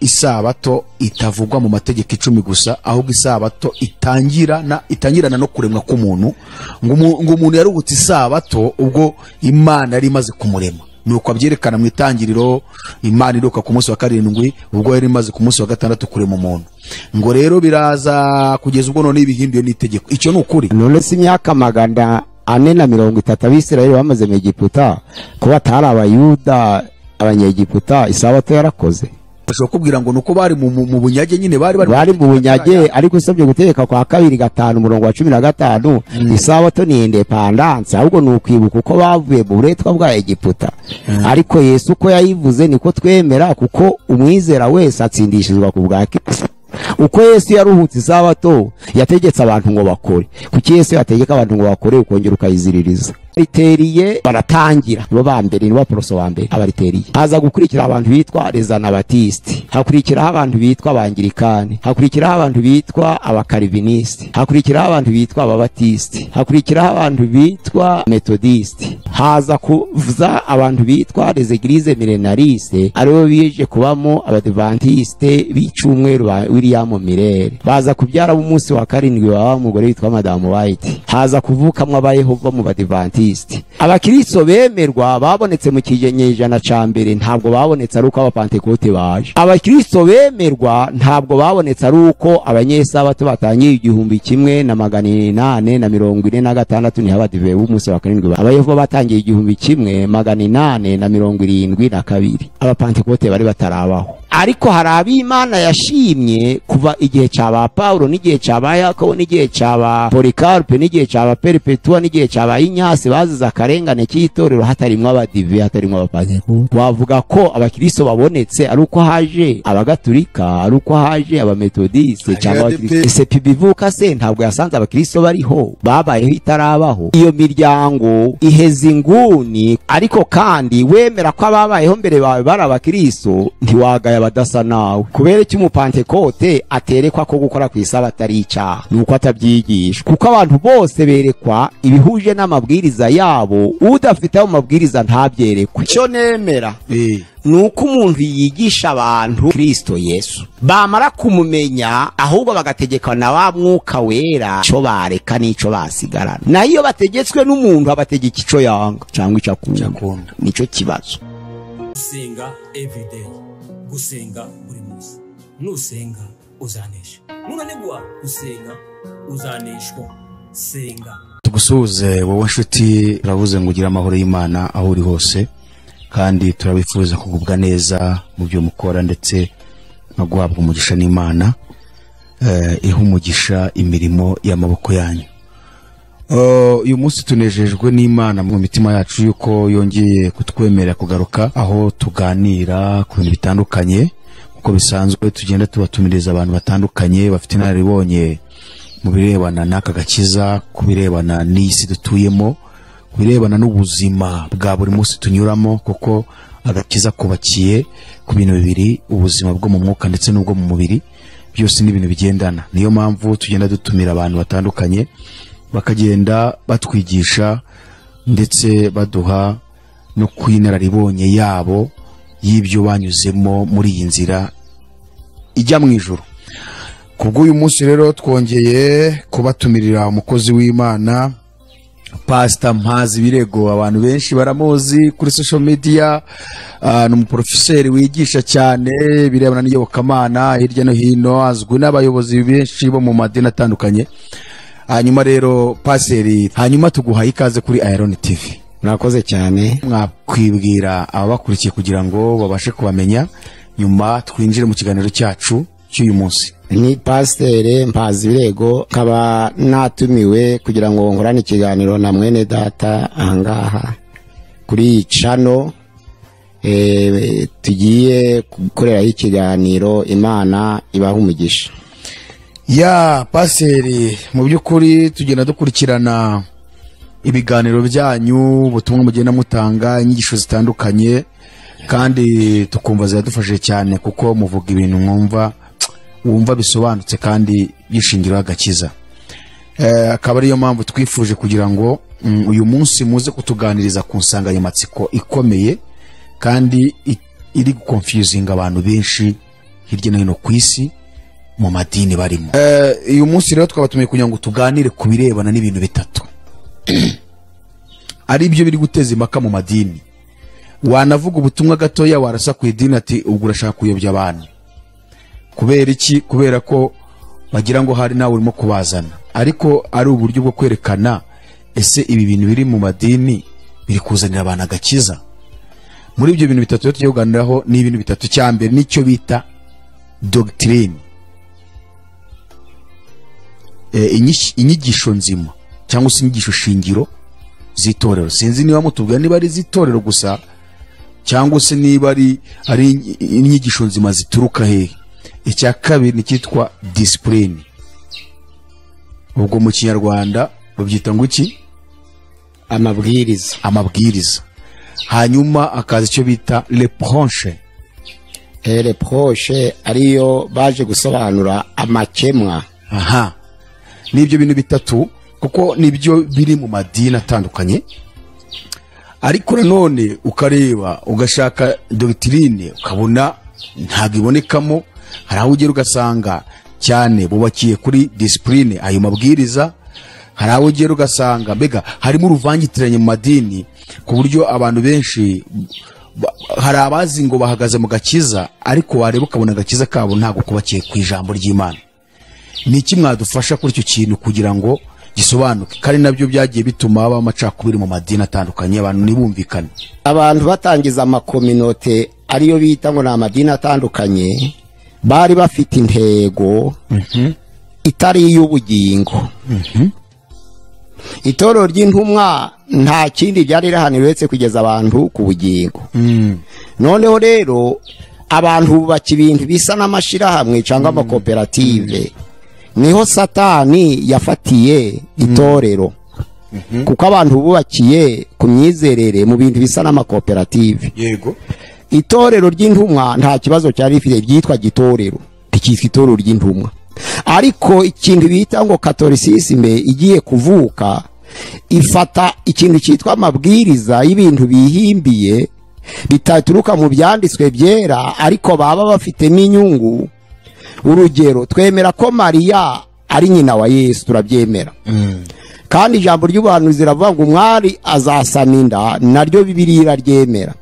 Isabato itavugwa mu mategeko 10 gusa, ahubwo isabato itangirana no kuremwa k'umuntu, ngo umuntu yaruhutse isabato ubwo Imana yari imaze kumurema. Nuko abyerekana mu itangiriro, Imana iruka ku munsi wa 7 ubwo yari imaze ku munsi wa 6 kurema umuntu. Ngo rero biraza kugeza ubwo none ibihinduye n'itegeko. Icyo ni ukuri. None si imyaka 430 Abisirayeli bamaze mu Egiputa, kuba atari Abayuda Abanyegiputa, isabato yarakoze. Bashobora kubwira ngo nuko bari mu bunyage nyine, bari mu bunyage, ariko usabye gutegeka kwa 2:5 umurongo wa 15, isabato ni independence, ahubwo ni ukwibuka uko bavuye mu buretwa bwa Egiputa. Ariko Yesu uko yayivuze niko twemera, kuko umwizera wese atsindishirizwa ku bwa Kristo. Uko Yesu yaruhutse isabato, yategetse abantu ngo bakore. Kuki Yesu yategeka abantu ngo bakore ukongera ukayiziririza? Riteriye baratangira, nibo ba mbere, nibo poroso ba mbere abariteriye. Haza gukurikira abantu bitwa les Anabaptistes, hakurikiraho abantu bitwa Abangirikani, hakurikiraho abantu bitwa Abakarivinistes, hakurikiraho abantu bitwa Ababatistes, hakurikiraho abantu bitwa Methodistes, haza kuza abantu bitwa les Églises Millénaristes, aribo bije kubamo Abadventiste b'icyumweru ba William Miller. Baza kubyara umunsi wa 7 wa mugore witwa Madame White. Haza kuvukamwa Abayehova mu Badventiste. Abakristo bemerwa babonetse mu kinyejana ca mbere, ntabwo babonetse ari uko Abapantekote baje. Abakristo bemerwa ntabwo babonetse ari uko abanyesabato batangiye 1846, niho Abadive b'umunsi wa 7. Abayehova batangiye 1872, Abapantekote bari batarabaho. Ariko hari ab'Imana yashimye kuva igihe ca ba Paulo, n'igihe ca ba Yakobo, n'igihe ca ba Polikarpe, n'igihe ca ba Perpetua, n'igihe ca ba Inyasi, bazize akarengane cy'itorero hatarimwo Abadive, hatarimwo Abapantekote. Wavuga ko abakristo babonetse ari uko haje Abagatulika, ari uko haje Abametodiste cyangwa Abakristo. Ese bivuka se ntabwo yasanze abakristo bariho, babayeho itarabaho. Iyo miryango iheza inguni, ariko kandi wemera ko ababayeho mbere bawe bari abakristo, ntiwagaya badasa nawe. Kubera iki Umupantekote aterekwa ko gukora ku isabato ari icyaha? Nuko atabyigisha, kuko abantu bose berekwa ibihuje n'amabwiriza yabo, udafite ayo mabwiriza ntabyerekwe. Icyo nemera nuko umuntu yigisha abantu Kristo Yesu, bamara kumumenya ahubwo bagategekwa na wa Mwuka Wera, cyo bareka n'ico basigarana. Nayo iyo bategetswe n'umuntu abategeka ico yanga cyangwa ico akunda, nico kibazo. Gusenga everyday, gusenga buri munsi. Nusenga uzanesha, nunanigwa gusenga uzaneshwa. Senga. Tugusuhuze wowe nshuti, turavuze ngo ugire amahoro y'Imana aho uri hose, kandi turabifuza kugubwa neza mu byo mukora, ndetse no guhabwa umugisha n'Imana, iha umugisha imirimo y'amaboko yanyu. Uyu munsi tunejejwe n'Imana mu mitima yacu yuko yongeye kutwemerera kugaruka aho tuganira ku bintu bitandukanye. Uko bisanzwe tugenda tubatumiriza abantu batandukanye bafite inararibonye mu birebana n'aka gakiza, ku birebana n'isi dutuyemo, ku birebana n'ubuzima bwa buri munsi tunyuramo, kuko agakiza kubakiye ku bintu bibiri, ubuzima bwo mu mwuka ndetse n'ubwo mu mubiri, byose ni ibintu bigendana. Niyo mpamvu tugenda dutumira abantu batandukanye bakagenda batwigisha ndetse baduha no kwinararibonye yabo y'ibyo banyuzemo muri iyi nzira ijya mu ijuru. Kubw'uyu munsi rero twongeye kubatumirira umukozi w'Imana Pastor Mpazibirego. Abantu benshi baramuzi kuri social media, ni umuprofeseri wigisha cyane birebana n'iyobokamana hirya no hino, azwi n'abayobozi benshi bo mu madini atandukanye. Hanyuma rero paseri, hanyuma tuguhaye ikaze kuri Iron TV. Murakoze cyane. Mwakwibwira ababakurikiye kugira ngo babashe kubamenya, nyuma twinjire mu kiganiro cyacu cy'uyu munsi. Ni Pasiteri Mpazibirego, nkaba natumiwe kugira ngo nkorane ikiganiro na mwene data ahangaha kuri channel, tugiye gukoreraho ikiganiro. Imana ibaha umugisha. Ya paseri, mu by'ukuri tugenda dukurikirana ibiganiro byanyu, ubutumwa mugenda mutanga, inyigisho zitandukanye, kandi tukumva ziradufashije cyane, kuko muvuga ibintu mwumva wumva bisobanutse kandi byishingiraho agakiza. Akaba ariyo mpamvu twifuje kugira ngo uyu munsi muze kutuganiriza ku nsanganyamatsiko ikomeye kandi iri guconfusinga abantu benshi. Hirya no hino ku isi mu madini barimo. Uyu munsi rero twabatumiye kugira ngo tuganire ku birebana n'ibintu bitatu ari byo biri guteza impaka mu madini. Wanavuga ubutumwa gatoya warasa ku idini ati ubwo urashaka kuyobya abantu. Kubera iki? Kubera ko bagira ngo hari nawe urimo kubazana, ariko ari uburyo bwo kwerekana ese ibi bintu biri mu madini biri kuzanira abantu agakiza. Muri ibyo bintu bitatu rero tugiye kuganiraho ni ibintu bitatu. Cya mbere nicyo bita doctrine, inyigisho nzima cyangwa se inyigisho shingiro z'itorero. Sinzi niba mutubwira niba ari iz'itorero gusa cyangwa se niba ari inyigisho nzima zituruka hehe. Icya kabiri ni cyitwa discipline, ubwo mu Kinyarwanda babyita ngo iki? Amabwiriza. Amabwiriza. Hanyuma akaza icyo bita reproche. Reproche ariyo baje gusobanura amakemwa. Aha, nibyo bintu bitatu kuko nibyo biri mu madini atandukanye. Ariko nanone ukareba ugashaka doctrine ukabona ntabwo ibonekamo. Hari aho ugera ugasanga cyane bubakiye kuri discipline, ayo mabwiriza. Hari aho ugera ugasanga mbega harimo uruvangitiranye mu madini, ku buryo abantu benshi hari abazi ngo bahagaze mu gakiza, ariko wareba ukabona agakiza kabo ntabwo kubakiye ku ijambo ry'Imana. Ni iki mwadufasha kuri icyo kintu kugira ngo gisobanuke, kandi nabyo byagiye bituma haba amacakubiri mu madini atandukanye, abantu ntibumvikane? Abantu batangiza amakominote ariyo bita ngo ni amadini atandukanye, bari bafite intego itari iy'ubugingo. Itorero ry'intumwa nta kindi ryari rihanira uretse kugeza abantu ku bugingo. Noneho rero abantu bubaka ibintu bisa n'amashirahamwe cyangwa amakoperative. Niho Satani yafatiye itorero, kuko abantu bubakiye ku myizerere mu bintu bisa n'amakoperative. Yego. Itorero ry'intumwa nta kibazo cyari rifite, ryitwa gitorero, rikitwa itorero ry'intumwa. Ariko ikintu bita ngo catholicisme igiye kuvuka, ifata ikintu cyitwa amabwiriza y'ibintu bihimbiye bitaturuka mu byanditswe byera, ariko baba bafitemo inyungu. Urugero, twemera ko Mariya ari nyina wa Yesu, turabyemera. Kandi ijambo ry'ubuhanuzi riravuga ngo umwari azasama inda, naryo Bibiliya iraryemera.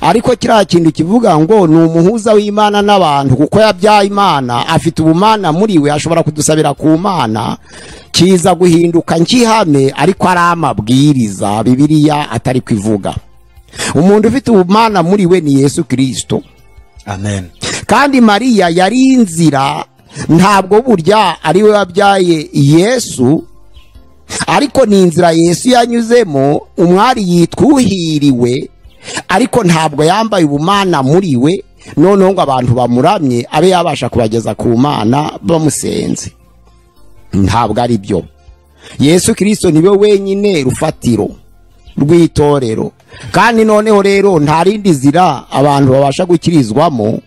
Ariko kiriya kintu kivuga ngo ni umuhuza w'Imana n'abantu, kuko yabyaye Imana, afite ubumana muri we, ashobora kudusabira ku Mana, kiza guhinduka nk'ihame, ariko ari amabwiriza Bibiliya atari kwivuga. Umuntu ufite ubumana muri we ni Yesu Kristo. Amen. Kandi Mariya yari inzira, ntabwo burya ari we wabyaye Yesu, ariko ni inzira Yesu yanyuzemo. Umwari yitwuhiriwe, ariko ntabwo yambaye ubumana muri we, noneho ngo abantu bamuramye abe yabasha kubageza ku Mana bamusenze. Ntabwo ari byo. Yesu Kristo niwe wenyine rufatiro rw'itorero. Kandi noneho rero nta rindi zira abantu babasha gukirizwamo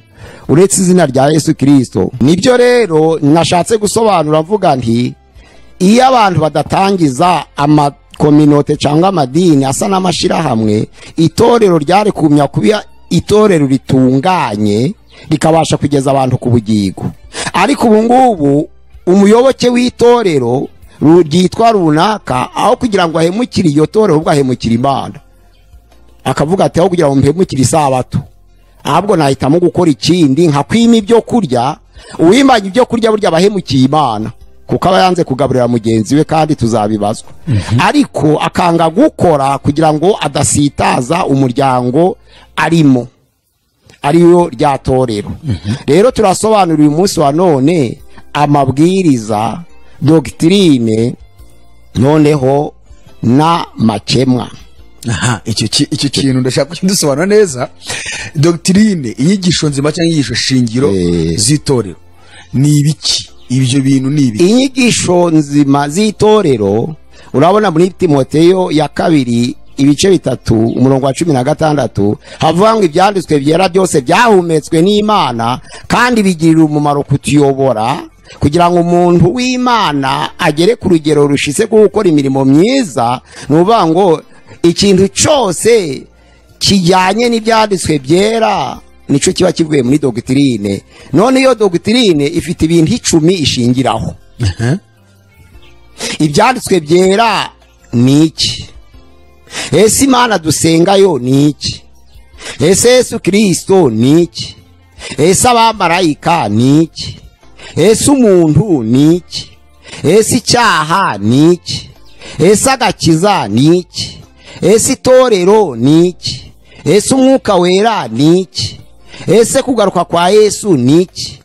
uretse izina rya Yesu Kristo. Nibyo rero nashatse gusobanura mvuga nti iyo abantu badatangiza amakominote cyangwa amadini asa n'amashirahamwe, itorero ryari kumya kuba itorero ritunganye rikabasha kugeza abantu ku bugingo. Ariko ubu ngubu umuyoboke w'itorero ryitwa runaka, aho kugira ngo ahemukire iyo torero, ubwo ahemukira Imana. Akavuga ati aho kugira ngo mpemukire isabato, ahubwo nahitamo gukora ikindi nka kwima ibyo kurya. Uwimanye ibyo kurya burya abahemukiye Imana, kuko aba yanze kugaburira mugenzi we, kandi tuzabibazwa. Ariko akanga gukora kugira ngo adasitaza umuryango arimo, ariyo rya torero. Rero turasobanura uyu munsi wa none amabwiriza, doctrine, noneho na makemwa. Aha, icyo kintu ndashaka kudusobanura neza. Doctrine, inyigisho nzima cyangwa inyigisho shingiro z'itorero ni ibiki? Ibyo bintu ni ibiki? Inyigisho nzima z'itorero, urabona muri Timoteyo ya kabiri ibice 3 umurongo wa 16 havuga ngo ibyanditswe byera byose byahumetswe n'Imana kandi bigirira umumaro kutuyobora kugira ngo umuntu w'Imana agere ku rugero rushitse rwo gukora imirimo myiza. Nuvuga ngo ikintu cyose kijyanye n'ibyanditswe byera nico kiba kivuye muri doctrine. None iyo doctrine ifite ibintu 10 ishingiraho. Ibyanditswe byera ni iki? Ese Imana dusengayo ni iki? Ese Yesu Kristo ni iki? Ese abamarayika ni iki? Ese umuntu ni iki? Ese icyaha ni iki? Ese agakiza ni iki? Ese itorero ni iki? Ese umwuka wera ni iki? Ese kugaruka kwa Yesu ni iki?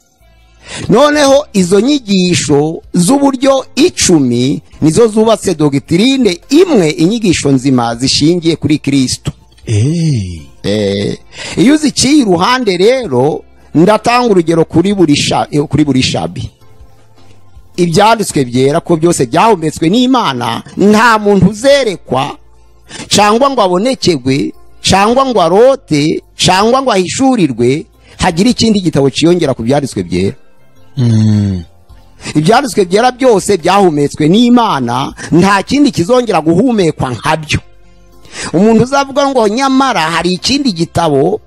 Noneho izo nyigisho z'uburyo 10 nizo zubatse doctrine imwe, inyigisho nzima zishingiye kuri Kristo. Iyo uziciye iruhande rero, ndatanga urugero kuri buri shabi. Ibyanditswe byera ko byose byahumetswe n'Imana, nta muntu uzerekwa cyangwa ngo abonekegwe cyangwa ngo arote cyangwa ngo ahishurirwe hagira ikindi gitabo ciyongera ku byanditswe byera. Ibyanditswe byera byose byahumetswe n'Imana, nta kindi kizongera guhumekwa nkabyo. Umuntu uzavuga ngo nyamara hari ikindi gitabo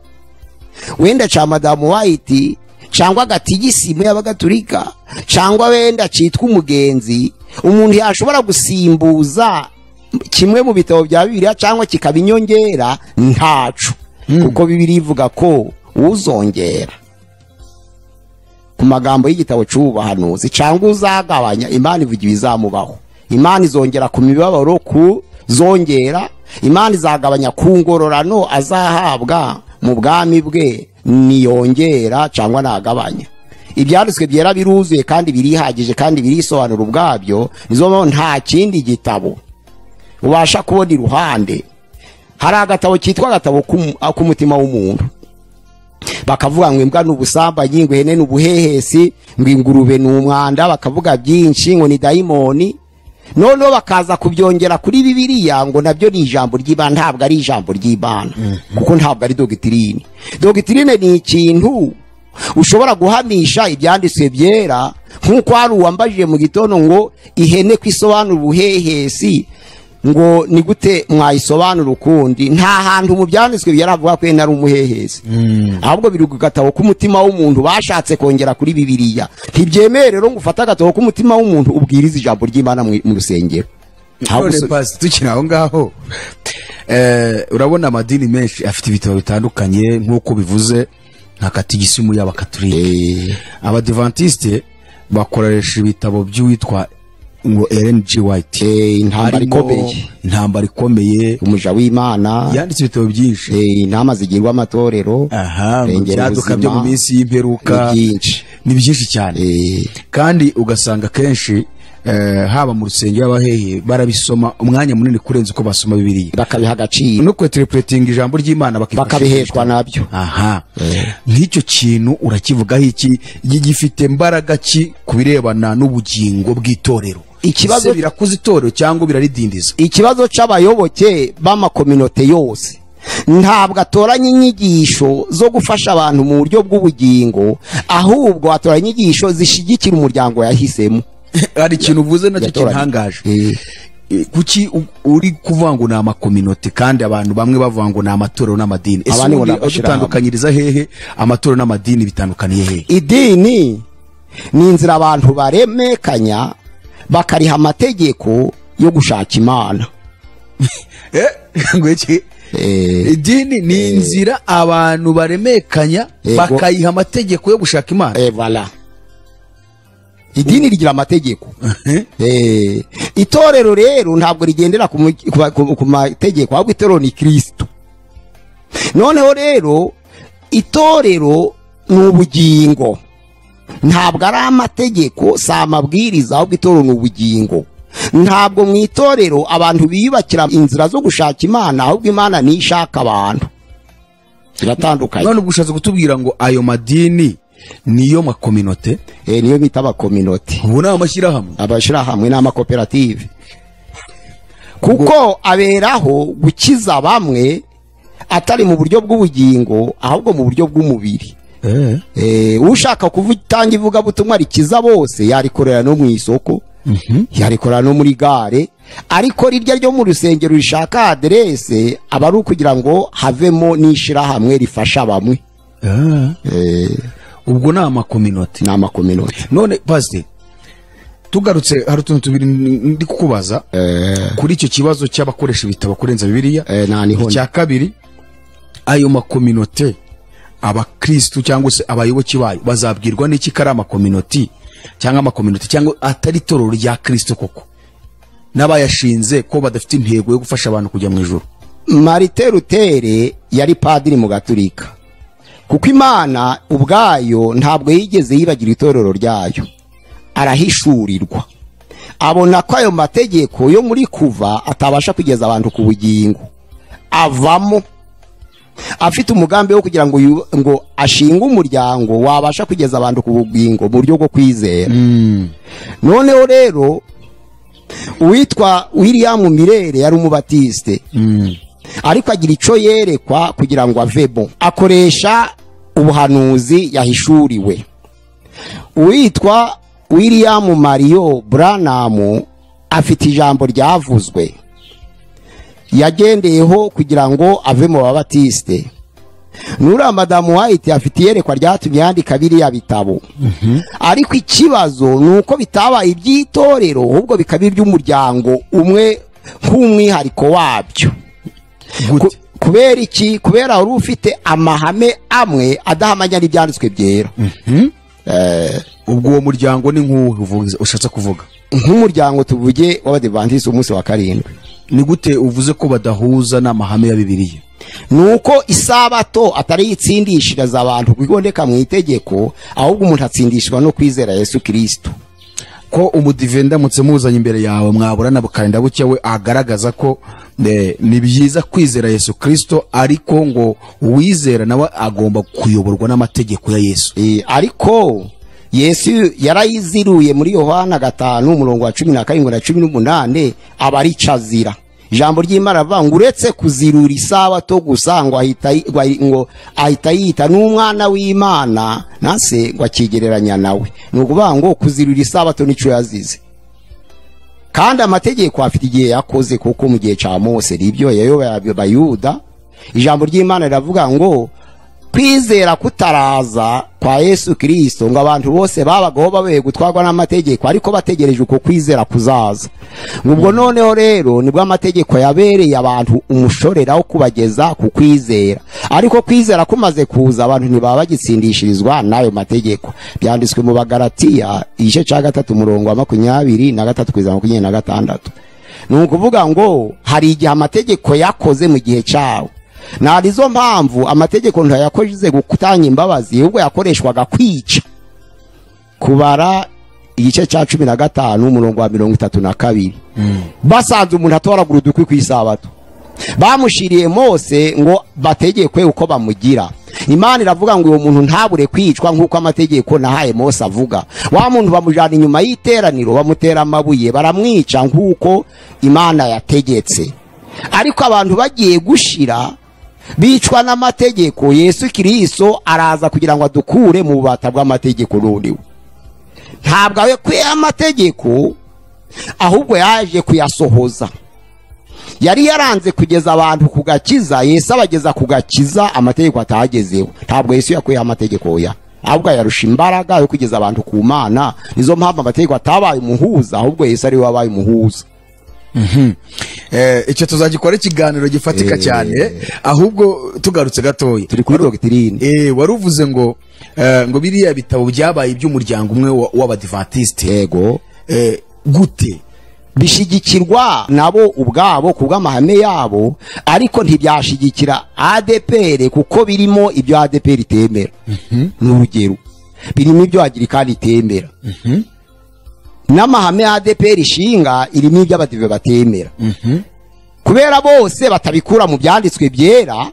wenda ca Madamu White cyangwa gatigisimu y'abagatulika cyangwa wenda citwa umugenzi, umuntu yashobora gusimbuza kimwe mu bitabo bya Bibiliya cyangwa kikaba inyongera, ntaco. Kuko Bibiliya ivuga ko uzongera ku magambo y'igitabo cy'ubuhanuzi cyangwa uzagabanya, Imana ivuga ibizamubaho. Imana izongera ku mibabaro kuzongera, Imana izagabanya ku ngororano azahabwa mu bwami bwe niyongera cyangwa nagabanya. Ibyanditswe byera biruzuye kandi birihagije kandi birisobanura ubwabyo. Nizo mpamvu nta kindi gitabo ubasha kubona iruhande. Hari agatabo kitwa agatabo k'umutima w'umuntu, bakavuga ngo imbwa n'ubusambanyi, ngo ihene n'ubuhehesi, ngo ingurube ni umwanda, bakavuga byinshi ngo ni dayimoni. Noneho bakaza kubyongera kuri Bibiliya ngo nabyo ni ijambo ry'Imana. Ntabwo ari ijambo ry'Imana, kuko ntabwo ari doctrine. Doctrine ni ikintu ushobora guhamisha ibyanditswe byera, nk'uko hari uwambajije mu gitondo ngo ihene kwisobanura ubuhehesi, ngo ni gute mwayisobanura ukundi? Nta hantu mu byanditswe byaravuga ko ari umuhehesi, ahubwo biri ku gatabo k'umutima w'umuntu bashatse kongera kuri Bibiliya. Ntibyemeye rero ngo ufate agatabo k'umutima w'umuntu ubwirize ijambo ry'Imana mu rusengero. None pasi tukiri aho ngaho, urabona amadini menshi afite ibitabo bitandukanye nk'uko bivuze nka katigisimu y'abakatolika. Abadivantiste bakoresha ibitabo by'uwitwa ngo Ellen G. White, intambara ikomeye, umuja w'Imana, yanditse ibitabo byinshi, intama zigirwa amatorero, ibyaduka byo mu minsi y'imperuka, ni byinshi cyane. Kandi ugasanga kenshi haba mu rusengero abahehe barabisoma umwanya munini kurenza uko basoma Bibiliya, bakabiha agaciro no kwinterpreting ijambo ry'Imana bakabiheshwa nabyo. Nk'icyo kintu urakivugaho iki? Gifite mbaraga ki kubirebana n'ubugingo bw'itorero? Ikibazo birakuza itorero cyangwa biraridindiza? Ikibazo c'abayoboke b'amakominote yose ntabwo atoranya inyigisho zo gufasha abantu mu buryo bw'ubugingo, ahubwo atoranya inyigisho zishigikira umuryango yahisemo. Hari ikintu uvuze nacyo kintangaje. Kuki uri kuvuga ngo ni amakominote kandi abantu bamwe bavuga ngo ni amatorero n'amadini? Ese udutandukanyiriza hehe amatorero n'amadini bitandukaniye hehe? Idini ni inzira abantu baremekanya bakariha amategeko yo gushaka Imana. Ngo iki? Idini ni inzira abantu baremekanya bakayiha amategeko yo gushaka Imana. Voilà. Idini rigira amategeko. Itorero rero ntabwo rigendera ku mategeko, ahubwo itorero ni Kristo. Noneho rero itorero ni ubugingo, ntabwo ari amategeko, si amabwiriza, ahubwo itorero ni ubugingo. Ntabwo mu itorero abantu biyubakira inzira zo gushaka Imana, ahubwo Imana ni ishaka abantu. Biratandukanye. None ubushatse kutubwira ngo ayo madini niyo makominote? Niyo bita abakominote. Ubu ni amashyirahamwe. Abashyirahamwe ni amakoperative, kuko aberaho gukiza bamwe atari mu buryo bw'ubugingo, ahubwo mu buryo bw'umubiri. Ushaka kuvutanga ivugabutumwa rikiza bose yarikorera no mu isoko, yarikorera no muri gare, ariko rirya ryo mu rusengero rishaka aderese aba ari ukugira ngo havemo n'ishirahamwe rifasha bamwe. Ubwo ni amakominote. Ni amakominote. None pastor, tugarutse hari utuntu tubiri ndi kukubaza kuri icyo kibazo cy'abakoresha ibitabo kurenza Bibiliya. Icya kabiri, ayo makominote abakristu cyangwa se abayoboke bayo bazabwirwa n'iki kari amakominoti cyangwa amakominoti cyangwa atari itorero rya Kristo koko, n'abayashinze ko badafite intego yo gufasha abantu kujya mu ijuru? Martin Luther yari padiri mu Gaturika, kuko Imana ubwayo ntabwo yigeze yibagira itorero ryayo, arahishurirwa abona ko ayo mategeko yo muri Kuva atabasha kugeza abantu ku bugingo, avamo afite umugambi wo kugira ngo ashinge umuryango wabasha kugeza abantu ku bugingo mu buryo bwo kwizera. Noneho rero uwitwa William Mirere yari umubatiste, ariko agira ico yerekwa kugira ngo avemo, akoresha ubuhanuzi yahishuriwe. Uwitwa William Mario Branham afite ijambo ryavuzwe yagendeyeho kugira ngo ave mu babatiste. Nura Madamu White afite iyerekwa ryatumye yandika biriya bitabo. Ariko ikibazo nuko bitabaye iby'itorero, ahubwo bikaba iby'umuryango umwe nk'umwihariko wabyo. Kubera iki? Kubera wari ufite amahame amwe adahamanya n'ibyanditswe byera. Ubwo uwo muryango ni nk'uwo ushatse kuvuga? Nk'umuryango tuvuge w'Abadivantisi umunsi wa karindwi. Ni gute uvuze ko badahuza n'amahame ya Bibiliya? Nuko isabato atari itsindishiriza abantu kwigondeka mu itegeko, ahubwo umuntu atsindishwa no kwizera Yesu Kristo. Ko umudive ndamutse muzanye imbere yawe mwaburana bukarinda bucya, we agaragaza ko ni byiza kwizera Yesu Kristo, ariko ngo uwizera nawe agomba kuyoborwa n'amategeko ya Yesu. Ariko Yesu yarayiziruye muri Yohana 5 umurongo wa 17 na 18, aba aricazira. Ijambo ry'Imana rivuga ngo uretse kuzirura isabato gusa ngo ahita yita n'umwana w'Imana nase ngo akigereranya nawe. Ni ukuvuga ngo kuzirura isabato nico yazize. Kandi amategeko afite igihe yakoze, kuko mu gihe ca Mose ribyo yayoboye Abayuda. Ijambo ry'Imana riravuga ngo kwizera kutaraza kwa Yesu Kristo ngo abantu bose babagaho babaye gutwarwa n'amategeko, ariko bategereje uko kwizera kuzaza. Ubwo noneho rero nibwo amategeko yabereye abantu umushorera wo kubageza ku kwizera, ariko kwizera kumaze kuza abantu ntibaba bagitsindishirizwa n'ayo mategeko. Byanditswe mu Bagalatiya igice cya 3 umurongo wa 23 kugeza 26. Ni ukuvuga ngo hari igihe amategeko yakoze mu gihe cyawo. Narizo mpamvu amategeko ntayakoze gutanga imbabazi, ahubwo yakoreshwaga kwica. Kubara igice cya 15 umurongo wa 32. Basanze umuntu atoragura udukwi ku isabato, bamushiriye Mose ngo bategekwe uko bamugira. Imana iravuga ngo uwo muntu ntabure kwicwa nk'uko amategeko nahaye Mose avuga. Wa muntu bamujana inyuma y'iteraniro, bamutera amabuye, baramwica nk'uko Imana yategetse. Ariko abantu bagiye gushira bicwa n'amategeko, Yesu Kristo araza kugira ngo adukure mu bubata bw'amategeko. N'uriwe ntabwo awe kwe amategeko, ahubwo yaje kuyasohoza. Yari yaranze kugeza abantu ku gakiza, Yesu abageza ku gakiza amategeko atagezeho. Ntabwo Yesu yakuye amategeko ya, ahubwo yarusha imbaraga yo kugeza abantu ku Mana. Nizo mpamvu amategeko atabaye umuhuza, ahubwo Yesu ari we wabaye umuhuza. Icyo tuzagikora ikiganiro gifatika cyane, ahubwo tugarutse gatoya turi kuri doctrine. Waruvuze ngo ngo biriya bitabo byabaye iby'umuryango umwe w'Abadivantiste. Yego. Gute bishigikirwa nabo ubwabo kubw'amahame yabo, ariko ntibyashigikira ADPR kuko birimo ibyo ADPR itemera. N'urugero birimo ibyo Anglikani itemera. N'amahame ya ADPR ishinga irimo ibyo abadive batemera. Kubera bose batabikura mu byanditswe byera,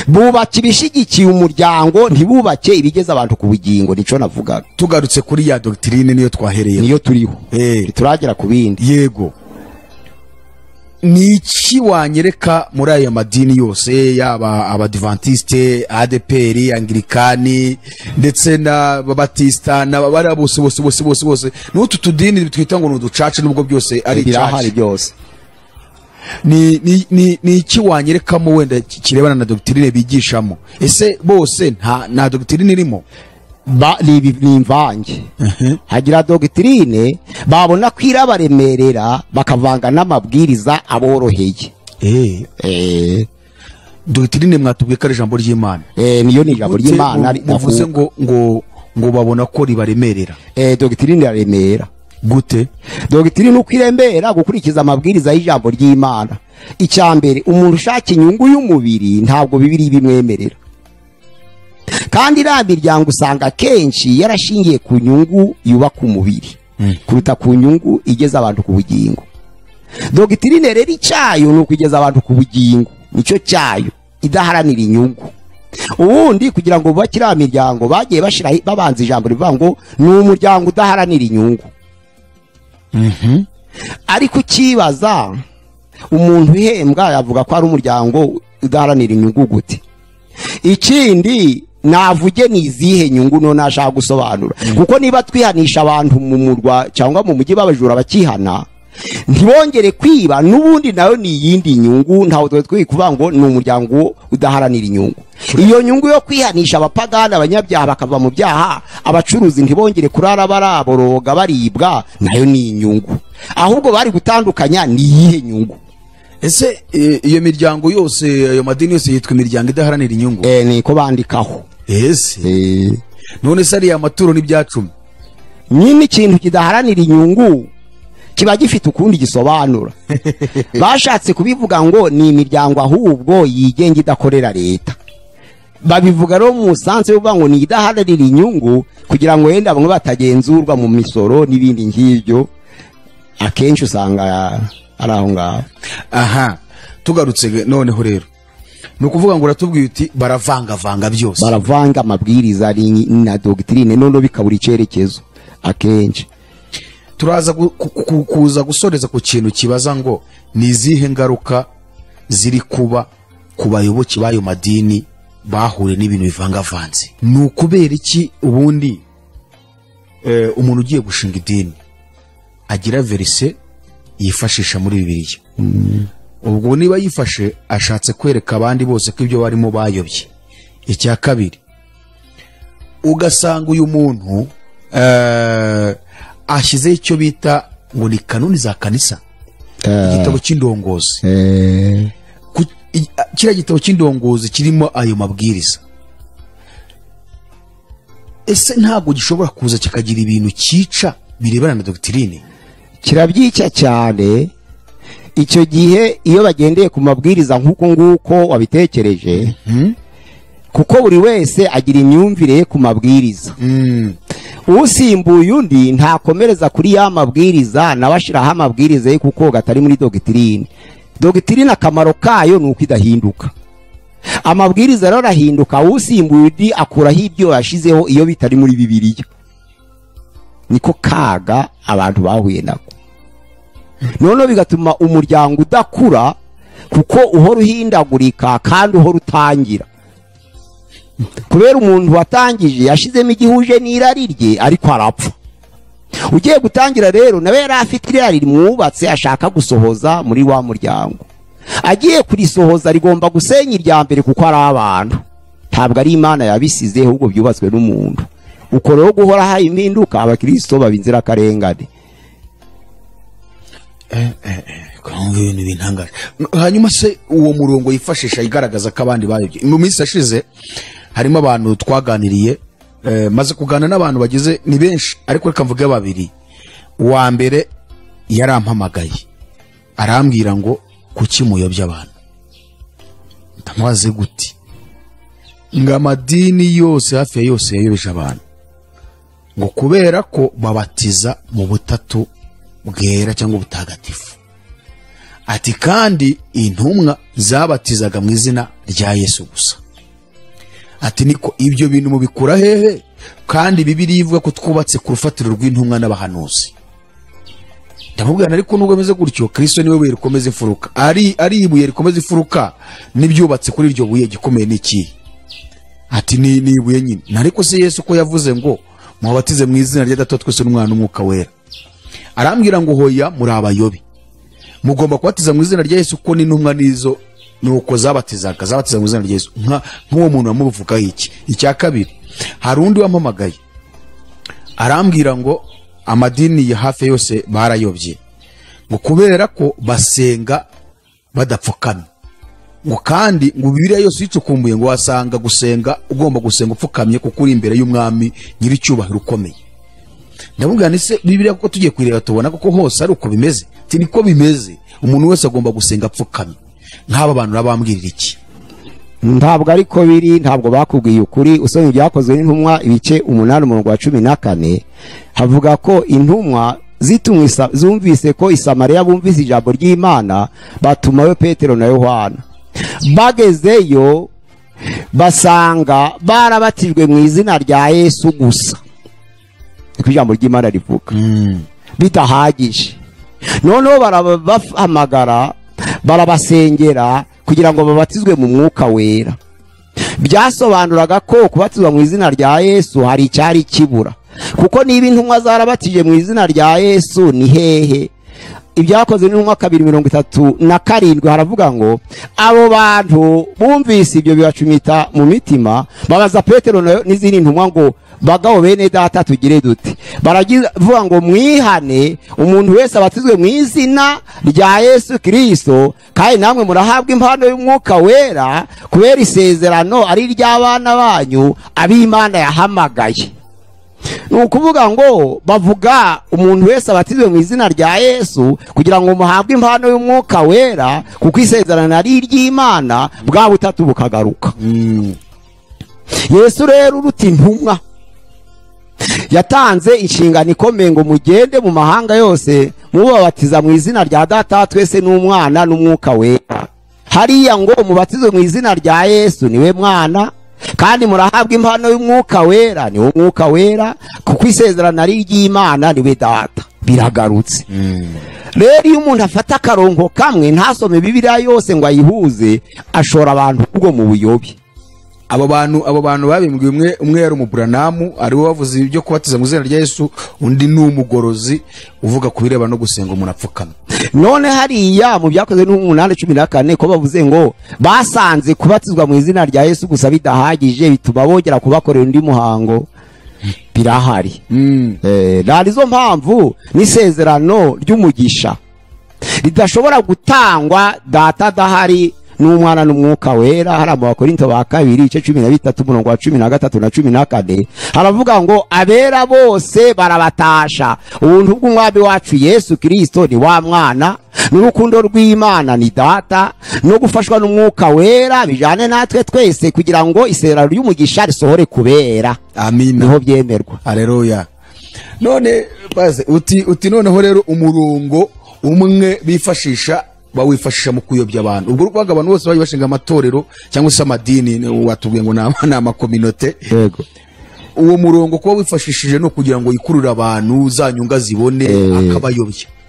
bubaka ibishigikiye umuryango, ntibubake ibigeza abantu ku bugingo. Nico navugaga. Tugarutse kuri ya doctrine niyo twahereye, niyo turiho, turagera ku bindi. Yego. Ni iki wanyereka muri aya madini yose, yaba Abadivantiste, ADPR, Anglikani ndetse n'Ababatista n'abari bose bose bose bose bose, n'utu tudini twita ngo ni uducaca, nubwo byose ari birahari byose. Ni iki wanyerekamo wenda kirebana na doctrine bigishamo? Ese bose nta doctrine irimo? Ni imvange. Hagira doctrine babona ko irabaremerera bakavanga n'amabwiriza aboroheye. Doctrine mwatubwiye ko ari ijambo ry'Imana. Niyo ni ijambo ry'Imana muvuze ngo babona ko ribaremerera. Doctrine iraremera. Gute? Doctrine uko irembera gukurikiza amabwiriza y'ijambo ry'Imana. Icya mbere, umuntu ushaka inyungu y'umubiri ntabwo Bibiliya ibimwemerera. Kandi iriya miryango usanga kenshi yarashingiye ku nyungu yubaka umubiri kuruta ku nyungu igeza abantu ku bugingo. Doctrine rero icyayo ni ukugeza abantu ku bugingo, nicyo cyayo, idaharanira inyungu. Ubundi kugira ngo bubake iriya miryango bagiye bashira babanza ijambo rivuga ngo ni umuryango udaharanira inyungu. Ariko ukibaza umuntu uhembwa yavuga ko ari umuryango udaharanira inyungu gute? Ikindi navuge ni izihe nyungu none ashaka gusobanura, kuko niba twihanisha abantu mu murwa cyangwa mu mujyi babajura bakihana ntibongere kwiba, n'ubundi nayo ni iyindi nyungu. Ntawe twe kuvuga ngo ni umuryango udaharanira inyungu. Iyo nyungu yo kwihanisha abapagani abanyabyaha bakava mu byaha, abacuruzi ntibongere kurara baraboroga baribwa, nayo ni inyungu. Ahubwo bari gutandukanya ni iyihe nyungu? Ese iyo miryango yose, ayo madini yose yitwa imiryango idaharanira inyungu? Niko bandikaho. Ese none se ariya maturo n'ibyacumi nyine ikintu kidaharanira inyungu kiba gifite ukundi gisobanura. Bashatse kubivuga ngo ni imiryango ahubwo yigenga idakorera leta. Babivuga rero mu sanse uvuga ngo ni idaharanira inyungu kugira ngo wenda bamwe batagenzurwa mu misoro n'ibindi nk'ibyo, akenshi usanga ari aho ngaho. Aha tugarutse noneho rero ni ukuvuga ngo uratubwiye uti baravangavanga byose, baravanga amabwiriza na doctrine none bikabura icyerekezo. Akenshi turaza kuza gusoreza ku kintu kibaza ngo ni izihe ngaruka ziri kuba ku bayoboke b'ayo madini bahure n'ibintu bivangavanze. Ni ukubera iki ubundi umuntu ugiye gushinga idini agira verise yifashisha muri Bibiliya? Ubwo niba yifashe ashatse kwereka abandi bose ko ibyo barimo bayobye. Icya kabiri, ugasanga uyu muntu ashyizeho icyo bita ngo ni kanuni za kanisa, igitabo cy'indongozi. Kiriya gitabo cy'indongozi kirimo ayo mabwiriza, ese ntabwo gishobora kuza kikagira ibintu cyica birebana na doctrine? Kirabyica cyane. Icyo gihe iyo bagendeye ku mabwiriza nk'uko nguko wabitekereje, kuko buri wese agira imyumvire ye ku mabwiriza. Usimbuye undi ntakomereza kuri ya mabwiriza, nawe ashiraho amabwiriza ye kuko gatari muri doctrine. Doctrine akamaro kayo ni uko idahinduka. Amabwiriza rero arahinduka, usimbuye undi akuraho ibyo yashizeho iyo bitari muri Bibiliya. Niko kaga abantu bahuye nako. Noneho bigatuma umuryango udakura kuko uhora uhindagurika kandi uhora utangira. Kubera umuntu watangije yashizemo igihuje n'irari rye ariko arapfa. Ugiye gutangira rero nawe yari afite irari rimwubatse ashaka gusohoza muri wa muryango. Agiye kurisohoza rigomba gusenya irya mbere kuko ari abantu. Ntabwo ari Imana yabisize ahubwo byubatswe n'umuntu. Uko rero guhora hayi impinduka, abakristo babinzira karengane. Hanyuma se uwo murongo yifashisha igaragaza ko abandi bayobye. Mu minsi yashize harimo abantu twaganiriye, maze kuganira n'abantu bagize ni benshi ariko reka mvuge babiri. Uwa mbere yarampamagaye arambwira ngo kuki muyobya abantu? Ndamubaze gute? Ngo amadini yose hafi ya yose yayobeje abantu, ngo kubera ko babatiza mu butatu bwera cyangwa ubutagatifu. Ati kandi intumwa zabatizaga mu izina rya Yesu gusa. Ati niko ibyo bintu mubikura hehe kandi Bibiliya ivuga ko twubatse ku rufatiro rw'intumwa n'abahanuzi? Ndamubwira ariko nubwo bimeze gutyo Kristo niwe buye rikomeza imfuruka, ari ibuye rikomeza imfuruka n'ibyubatse kuri iryo buye gikomeye n'iki? Ati ni ibuye nyine. Ariko se Yesu ko yavuze ngo mubatize mu izina rya Data twese n'Umwana n'Umwuka Wera? Arambwira ngo hoya muri abayobi, Mugomba kubatiza mu izina rya Yesu kuko n'intumwa nizo nuko zabatizaga, zabatiza mu izina rya Yesu. Nk'uwo muntu wamuvugaho iki? Icya kabiri, hari undi wampamagaye arambwira ngo amadini ya hafi yose barayobye, ngo kubera ko basenga badapfukamye, ngo kandi ngo Bibiliya yose uyicukumbuye ngo wasanga gusenga ugomba gusenga upfukamye kuko uri imbere y'umwami nyiricyubahiro ukomeye. Ndamubwira nti se Bibiliya kuko tugiye kuyireba tubona kuko hose ari uko bimeze? Ati niko bimeze, umuntu wese agomba gusenga apfukamye. Nk'aba bantu urabambwirira iki? Ntabwo ariko biri, ntabwo bakubwiye ukuri. Usomye ibyakozwe n'intumwa ibice 8 umurongo wa 14 havuga ko intumwa zitumwe zumvise ko i Samariya bumvise ijambo ry'Imana, batumayo Petero na Yohana. Bagezeyo basanga barabatijwe mu izina rya Yesu gusa, niko ijambo ry'Imana rivuga, bidahagije. Noneho barabahamagara barabasengera kugira ngo babatizwe mu mwuka wera. Byasobanuraga ko kubatizwa mu izina rya Yesu hari icyari kibura, kuko niba intumwa zarabatije mu izina rya Yesu ni hehe? Ibyakozwe n'intumwa 2:37 haravuga ngo abo bantu bumvise ibyo bibacumita mu mitima, babaza Petero n'izindi ntumwa ngo bagabo bene data tugire dute? Baravuga ngo mwihane, umuntu wese abatizwe mu izina rya Yesu Kristo, kandi namwe murahabwa impano y'umwuka wera, kubera isezerano ari iry'abana banyu ab'Imana yahamagaye. Ni ukuvuga ngo bavuga umuntu wese abatizwe mu izina rya Yesu kugira ngo muhabwe impano y'umwuka wera, kuko isezerano ari iry'Imana, bwa butatu bukagaruka. Yesu rero uruta intumwa yatanze inshingano ikomeye ngo mugende mu mahanga yose mubabatiza mu izina rya Data twese n'Umwana n'Umwuka Wera. Hariya ngo mubatizwe mu izina rya Yesu niwe Mwana, kandi murahabwa impano y'umwuka wera niwe Umwuka Wera, kuko isezerano ari iry'Imana niwe Data. Biragarutse. Rero iyo umuntu afata akarongo kamwe ntasome Bibiliya yose ngo ayihuze, ashora abantu ubwo mu buyobe. Abo bantu babimbwiye, umwe yari umuburanamu ari we wavuze ibyo kubatiza mu izina rya Yesu, undi ni umugorozi uvuga ku bireba no gusenga umuntu apfukamye. None hariya mu byakozwe n'8:14 ko bavuze ngo basanze kubatizwa mu izina rya Yesu gusa bidahagije, bituma bongera kubakorera undi muhango. Birahari. Narizo mpamvu n'isezerano ry'umugisha ridashobora gutangwa Data adahari n'Umwana n'Umwuka Wera. Hari mu Bakorinto ba kabiri igice 13 umurongo wa 13 na 14 haravuga ngo abera bose barabatasha, ubuntu bw'Umwami wacu Yesu Kristo ni wa Mwana, n'urukundo rw'Imana ni Data, no gufashwa n'Umwuka Wera bijane natwe twese kugira ngo isezerano ry'umugisha risohore kubera. Amina. Niho byemerwa. Haleluya. None baze uti noneho rero umurongo umwe bifashisha bawifashisha mu kuyobya abantu. Ubwo rwaga abantu bose bayi bashinga amatorero cyangwa se amadini, watubwiye ngo ni amakominote. Yego. Uwo murongo kuba wifashishije no kugira ngo yikurure abantu zanyunga zibone,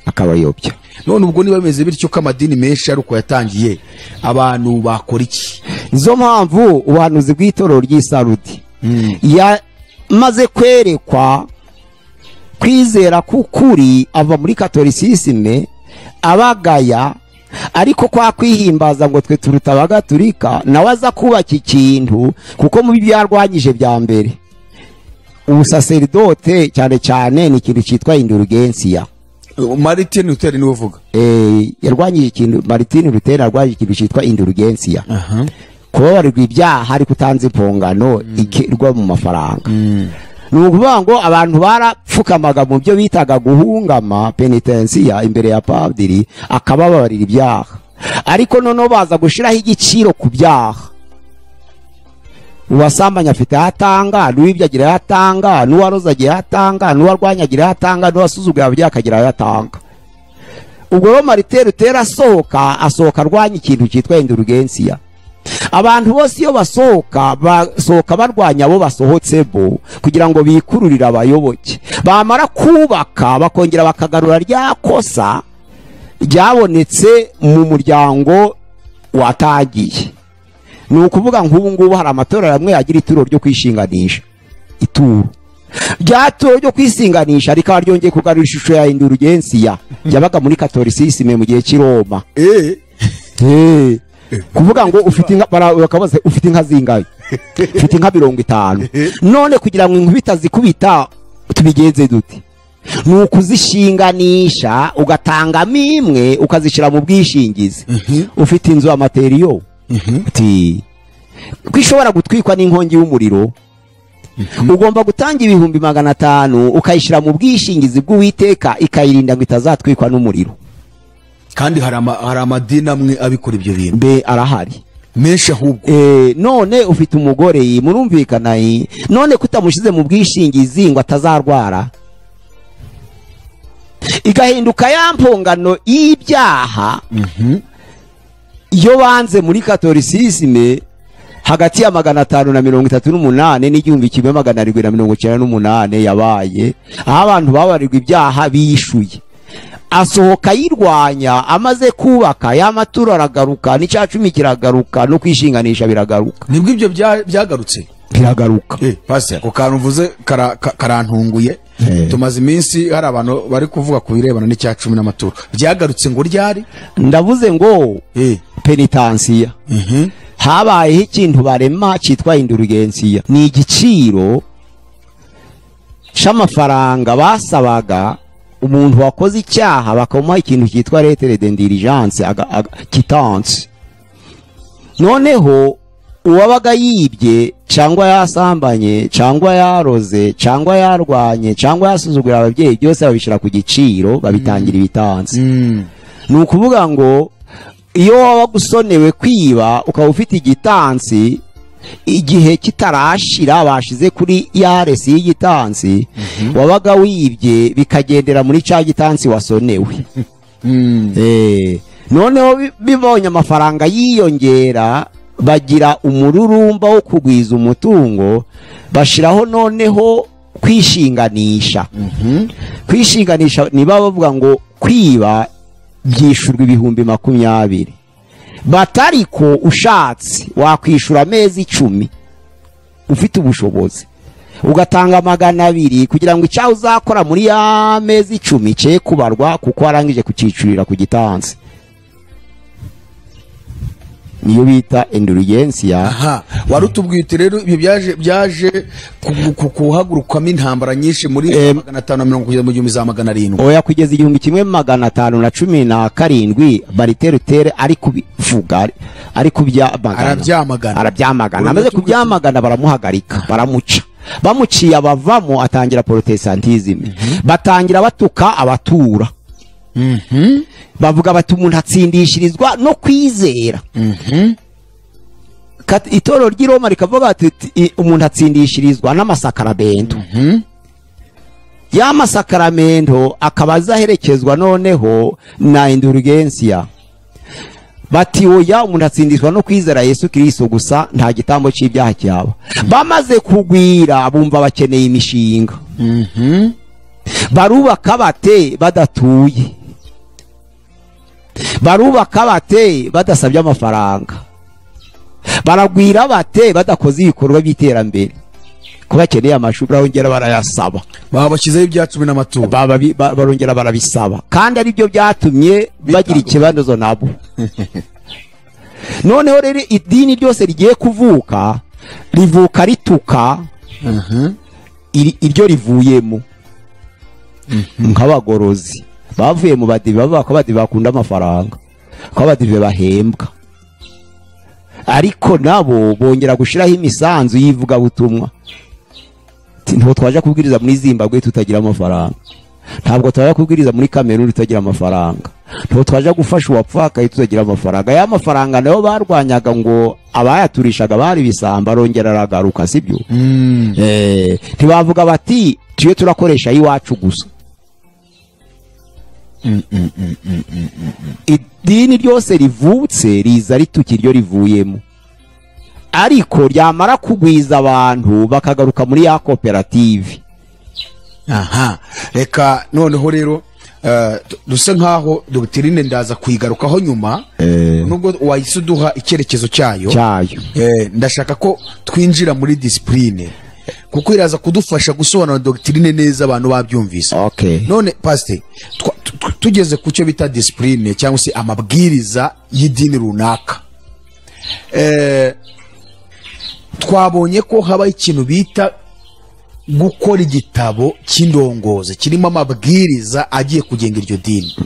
akabayobya. None ubwo niba bimeze bityo ko amadini menshi ari uko yatangiye, abantu bakora iki? Izo mpamvu ubuhanuzi bw'itorero ry'Isarudi yamaze kwerekwa kwizera k'ukuri ava muri katolisisme abagaya, ariko kwa kwihimbaza ngo twe turuta abagatulika, nawe aza kubaka ikintu kuko mu byo yarwanyije bya mbere ubusaserdote cyane cyane ni ikintu cyitwa indulgensia. Martin Luther niwe uvuga. Yarwanyije ikintu, Martin Luther yarwanyije ikintu cyitwa indulgensia. Kubabarirwa ibyaha ariko utanze impongano ikirwa mu mafaranga. Ni ukuvuga ngo abantu barapfukamaga mu byo bitaga guhungama penitensiya imbere ya padiri akabababarira ibyaha, ariko noneho baza gushiraho igiciro ku byaha. Uwasambanya afite atanga, n'uwibye agira atanga, n'uwaroza agira atanga, n'uwarwanya agira atanga, n'uwasuzuguye ababyeyi akagira atanga. Ubwo rero Martin Luther asohoka arwanya ikintu cyitwa indulgensia. Abantu bose iyo basohoka barwanya abo basohotse bo kugira ngo bikururire abayoboke. Bamara kubaka bakongera bakagarura rya kosa ryabonetse mu muryango watagiye. Ni ukuvuga nk'ubu ngubu hari amatorero amwe agira ituro ryo kwishinganisha, ituro. Rya turo ryo kwisinganisha rikaba ryongeye kugarura ishusho ya indulgensiya yabaga muri Catholicisme mu gihe cy'i Roma. Kuvuga ngo ufite inka, bakabaza ufite inka zingahe? Ufite inka 50. None kugira ngo inkubita zikubita tubigenze dute? Ni ukuzishinganisha, ugatangamo imwe ukazishyira mu bwishingizi. Ufite inzu amateriyo ati ko ishobora gutwikwa n'inkongi y'umuriro, ugomba gutanga 500,000 ukayishyira mu bwishingizi bw'Uwiteka, ikayirinda ngo itazatwikwa n'umuriro. Kandi hari amadini amwe abikora ibyo bintu. Mbe arahari menshi ahubwo. None ufite umugore murumvikana, none kutamushize mu bwishingizi ngo atazarwara, igahinduka ya mpongano y'ibyaha iyo banze muri Catholicisme hagati ya 538 n'1798 yabaye, aho abantu babarirwa ibyaha bishuye. Asohoka yirwanya, amaze kubaka ya maturo aragaruka, n'icya 10 kiragaruka, no kwishinganisha biragaruka. Nibwo ibyo byagarutse, biragaruka. Pastor, ko kantu uvuze karantunguye. Tumaze iminsi hari abantu bari kuvuga ku birebana n'icya 10 n'amaturo. Byagarutse ngo ryari? Ndavuze ngo penitensiya. Habayeho ikintu barema cyitwa indulgensiya. Ni igiciro c'amafaranga basabaga umuntu wakoze icyaha, bakamuha ikintu cyitwa lettre d'indulgence quittance. Noneho uwabaga yibye cyangwa yasambanye cyangwa yaroze cyangwa yarwanye cyangwa yasuzugura ababyeyi, byose babishyira ku giciro, babitangira ibitansi. Ni ukuvuga ngo iyo waba usonewe kwiba ukaba ufite igitansi, igihe kitarashira bashize kuri yaresi y'igitansi, wabaga wibye bikagendera muri cya gitansi wasonewe. Noneho bibonye amafaranga yiyongera, bagira umururumba wo kugwiza umutungo, bashiraho noneho kwishinganisha. Kwishinganisha niba bavuga ngo kwiba byishurwa 20,000, batariko ushatse wakwishura amezi 10 ufite ubushobozi, ugatanga 200 kugira ngo icyaho uzakora muri ya mezi 10 cye kubarwa, kuko warangije kucicurira ku gitansi. Niyo bita indulgensiya. Aha warutubwite rero ibyo byaje kuhagurukamo intambara nyinshi muri 550 kugeza mu 1700. Oya, kugeza 1517 Martin Luther ari kubivuga, ari kubyamagana, arabyamagana. Amaze kubyamagana baramuhagarika, baramuca. Bamuciye abavamo, atangira Protestantism. Batangira batuka abatura. Bavuga bati umuntu atsindishirizwa no kwizera. Itorero ry'i Roma rikavuga ati umuntu atsindishirizwa n'amasakaramentu. Ya masakaramento akaba azaherekezwa noneho na indulgensiya. Bati oya, umuntu atsindishwa no kwizera Yesu Kristo gusa, nta gitambo cy'ibyaha cyaba. Bamaze kugwira bumva bakeneye imishinga. Barubaka bate badatuye, barubaka bate badasabye amafaranga, baragwira bate badakoze ibikorwa by'iterambere, ko bakeneye amashuri barongera barayasaba, babashyizeho ibya 10 n'amaturo, barongera barabisaba, kandi ari byo byatumye bagira ikibazo nabo. Noneho rero idini ryose rigiye kuvuka rivuka rituka iryo rivuyemo. Nk'abagorozi bavuye mu badive, bavuga ko abadive bakunda amafaranga, ko abadive bahembwa, ariko nabo bongera gushiraho imisanzu y'ivugabutumwa. Ntabwo twaje kubwiriza muri Zimbabwe tutagira amafaranga, ntabwo twaje kubwiriza muri Cameroon tutagira amafaranga, ntabwo twaje gufasha uwapfakaye tutagira amafaranga. Ya mafaranga nayo barwanyaga ngo abayaturishaga bari bisamba, arongera aragaruka, sibyo? Ntibavuga bati tuye turakoresha iwacu gusa. Idini ryose rivutse riza rituka iryo rivuyemo, ariko ryamara kugwiza abantu bakagaruka muri ya koperative. Aha, reka noneho rero dusa nkaho doctrine ndaza kuyigarukaho nyuma, nubwo wahise uduha icyerekezo cyayo. Ndashaka ko twinjira muri discipline. Kuko iraza kudufasha gusobanura doctrine neza abantu babyumvise. None pastor, tugeze ku cyo bita discipline cyangwa se amabwiriza y'idini runaka, twabonye ko haba ikintu bita gukora igitabo cy'indongozi kirimo amabwiriza agiye kugenga iryo dini.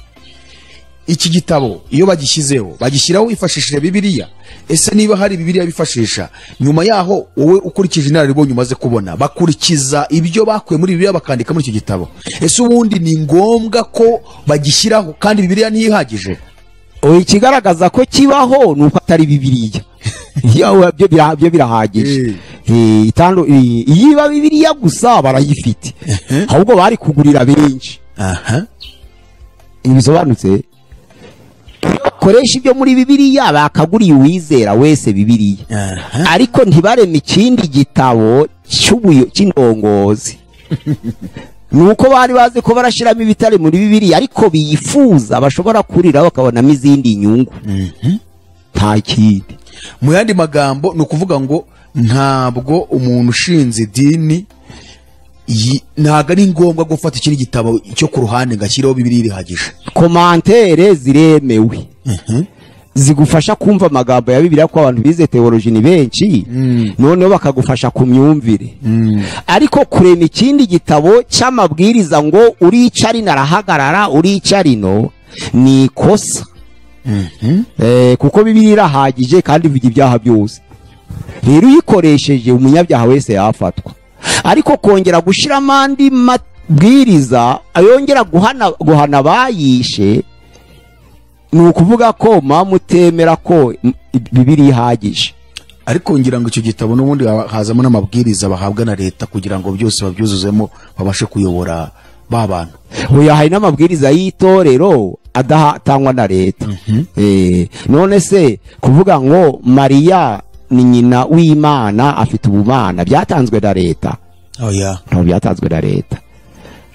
Iki gitabo iyo bagishyizeho bagishyiraho wifashishije Bibiliya. Ese niba hari Bibiliya bifashisha, nyuma yaho wowe ukurikije inararibonye umaze kubona, bakurikiza ibyo bakuye muri Bibiliya bakandika muri icyo gitabo? Ese ubundi ni ngombwa ko bagishyiraho kandi Bibiliya ntihagije? Ikigaragaza ko kibaho ni uko atari Bibiliya. Byo birahagije. Iyo iba Bibiliya gusa barayifite, ahubwo bari kugurira benshi. Ibisobanutse bakoresha ibyo muri Bibiliya bakaguriye uwizera wese Bibiliya, ariko ntibareme ikindi gitabo cy'indongozi. Nuko bari bazi ko barashiramo ibitari muri Bibiliya, ariko biyifuza bashobora kurira bakabonamo izindi nyungu. Nta kindi. Mu yandi magambo ni ukuvuga ngo ntabwo umuntu ushinze idini ntabwo ari ngombwa gufata ikindi gitabo cyo ku ruhande ngashyiraho Bibiliya irihagije. Komantere ziremewe, zigufasha kumva amagambo ya Bibiliya, ko abantu bize theology ni benshi, noneho bakagufasha ku myumvire. Ariko kurema ikindi gitabo cy'amabwiriza ngo urica rino arahagarara, urica rino, ni ikosa. Kuko Bibiliya irahagije kandi ivuga ibyaha byose. Rero uyikoresheje umunyabyaha wese yafatwa. Ariko kongera gushiramo andi mabwiriza ayongera guhana abayishe, ni ukuvuga ko mutemera ko Bibiliya ihagije. Ariko ngira ngo icyo gitabo n'ubundi hazamo n'amabwiriza bahabwa na leta kugira ngo byose babyuzuzemo babashe kuyobora ba bantu. Oya, hari n'amabwiriza y'itorero adatangwa na leta. None se kuvuga ngo Mariya ni nyina w'Imana afite ubumana byatanzwe na leta? Oya, ntabwo byatanzwe na leta.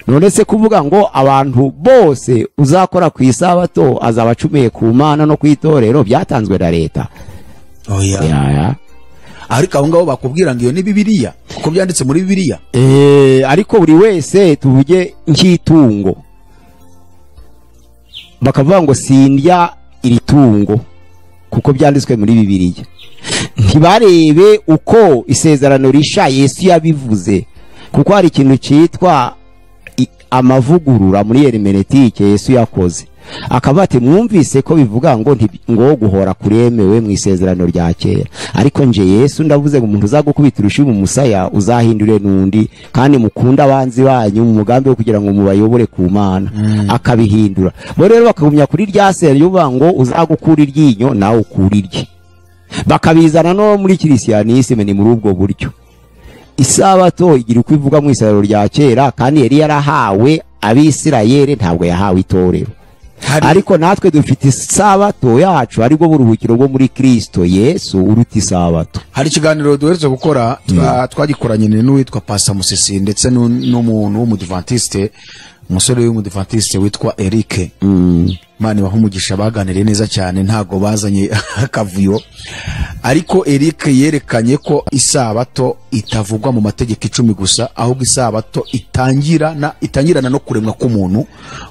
None se kuvuga ngo abantu bose uzakora ku isabato azaba acumiye ku Mana no ku itorero byatanzwe na leta? Oya. Ariko abo ngabo bakubwira ngo iyo ni Bibiliya kuko byanditse muri Bibiliya. Ariko buri wese tuvuge nk'itungo, bakavuga ngo sindya iri tungo kuko byanditswe muri Bibiliya. Ntibarebe uko isezerano risha Yesu yabivuze, kuko hari ikintu cyitwa amavugurura muri hermenetike Yesu yakoze. Akaba ati mwumvise ko bivuga ngo ngo guhora kuremewe mu isezerano rya kera, ariko nje Yesu ndavuze ngo umuntu uzagukubita urushi mu musaya uzahindure n'undi, kandi mukunda abanzi banyu mu mugambi wo kugira ngo mubayobore ku Mana. Akabihindura. Bo rero bakagumya kuri rya sera yuvuga ngo uzagukura iryinyo nawe ukura irye, bakabizana no muri Kirisiyanisme. Ni muri ubwo buryo isabato igira uko ivuga mu isezerano rya kera, kandi yari yarahawe Abisirayeli, ntabwo yahawe itorero. Ariko natwe dufite isabato yacu, aribwo buruhukiro bwo muri Kristo Yesu uruta isabato. Hari ikiganiro duherutse gukora, twagikoranye n'uwitwa Pastor Musisi ndetse n'umuntu w'umudivantiste, umusore w'umudivantiste witwa Eric. Imana ibahe umugisha, baganiriye neza cyane, ntago bazanye akavuyo. Ariko Eric yerekanye ko isabato itavugwa mu mategeko 10 gusa, ahubwo isabato itangirana no kuremwa k'umuntu,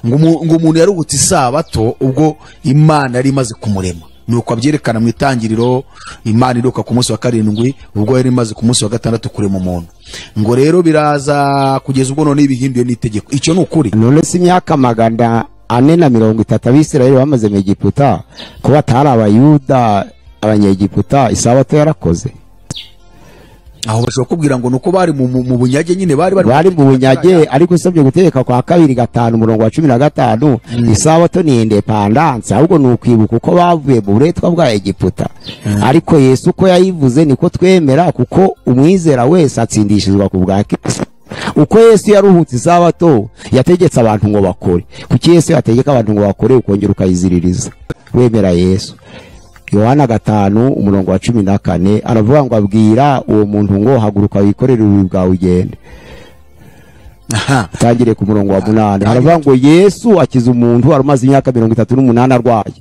ngo umuntu yaruhutse isabato ubwo Imana yari imaze kumurema. Nuko abyerekana mu itangiriro, Imana iruka ku munsi wa 7 ubwo yari imaze ku munsi wa 6 kurema umuntu. Ngo rero biraza kugeza ubwo none ibihinduye n'itegeko. Icyo ni ukuri. None si imyaka 430 Abisirayeli bamaze mu Egiputa, ko batari Abayuda Abanyegiputa, isabato yarakoze. Aho bashobora kubwira ngo nuko bari mu bunyage nyine, bari mu bunyage. Ariko usabye gutegeka kwa 2 5 umurongo wa 15, isabato ni independence, ahubwo ni ukwibuka uko bavuye mu buretwa bwa Egiputa. Ariko Yesu uko yayivuze niko twemera, kuko umwizera wese atsindishirizwa ku bwa Kristo. Uko Yesu yaruhutse isabato yategetse abantu ngo bakore. Kuki Yesu yategeka abantu ngo bakore ukongera ukayiziririza wemera Yesu? Yohana 5 umurongo wa 14 aravuga ngo abwira uwo muntu ngo haguruka wikorere ububi bwawe ugende. Tangire ku murongo wa 8 aravuga ngo Yesu akiza umuntu wari umaze imyaka 38 arwaye.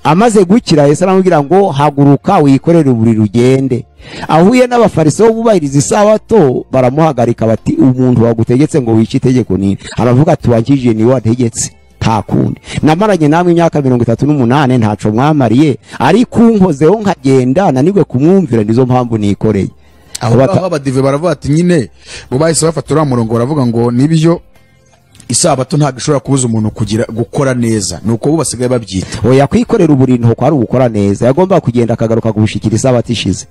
Amaze gukira Yesu aramubwira ngo haguruka wikorere uburiri ugende. Ahuye n'abafarisayo bubahiriza isabato baramuhagarika bati umuntu wagutegetse ngo wice itegeko ni? Aravuga ati wankijije ni wategetse, nta kundi. Namaranye namwe imyaka 38 ntaco mwamariye, ariko unkozeho nkagenda nanigwe kumwumvira, nizo mpamvu nikoreye. Aho abadive baravuga ati nyine bo bahise bafata uriya murongo baravuga ngo nibyo isabato ntabwo ishobora kubuza umuntu kugira gukora neza, nuko bo basigaye babyita. Oya, kwikorera uburiri nto kwari ugukora neza, yagomba kugenda akagaruka kubushikira isabato ishize.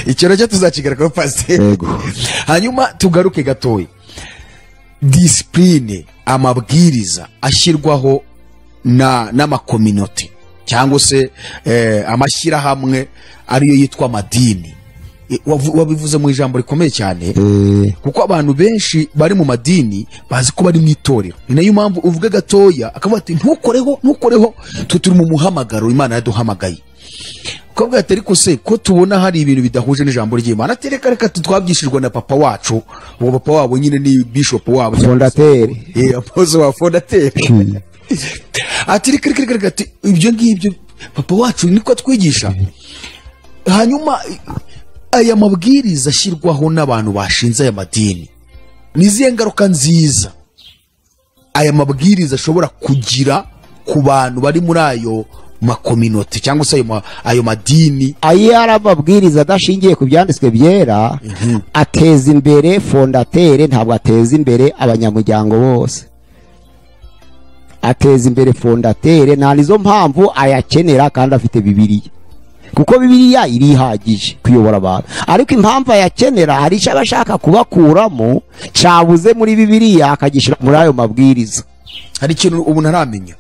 Icyo nacyo tuzakigarukaho pasiteri. Hanyuma tugaruke gatoya, disipurine, amabwiriza ashyirwaho n'amakominote cyangwa se amashyirahamwe ariyo yitwa amadini. Wabivuze mu ijambo rikomeye cyane, kuko abantu benshi bari mu madini bazi ko bari mu itorero. Ni nayo mpamvu uvuga gatoya akavuga ati ntukoreho, ntukoreho, twe turi mu muhamagaro Imana yaduhamagaye. Ukavuga ati ariko se ko tubona hari ibintu bidahuje n'ijambo ry'Imana, ati reka reka twabyishijwe na papa wacu. Uwo papa wabo nyine ni bishop wabo, fondateur, apozo wa fondateur. Ati reka reka reka, ati ibyo ngibyo papa wacu niko twigisha. Hanyuma aya mabwiriza ashyirwaho n'abantu bashinze aya madini, nizihe ngaruka nziza aya mabwiriza ashobora kugira ku bantu bari muri ayo makominote cyangwa se ayo madini? Ayo ari amabwiriza adashingiye ku byanditswe byera, ateza imbere fondatere, ntabwo ateza imbere abanyamuryango bose. Ateza imbere fondatere, nta nizo mpamvu ayakenera kandi afite Bibiliya, kuko Bibiliya irihagije kuyobora abantu. Ariko impamvu ayakenera, hari icyo abashaka kubakuramo cyabuze muri Bibiliya akagishira muri ayo mabwiriza. Hari ikintu ubu ntaramenya,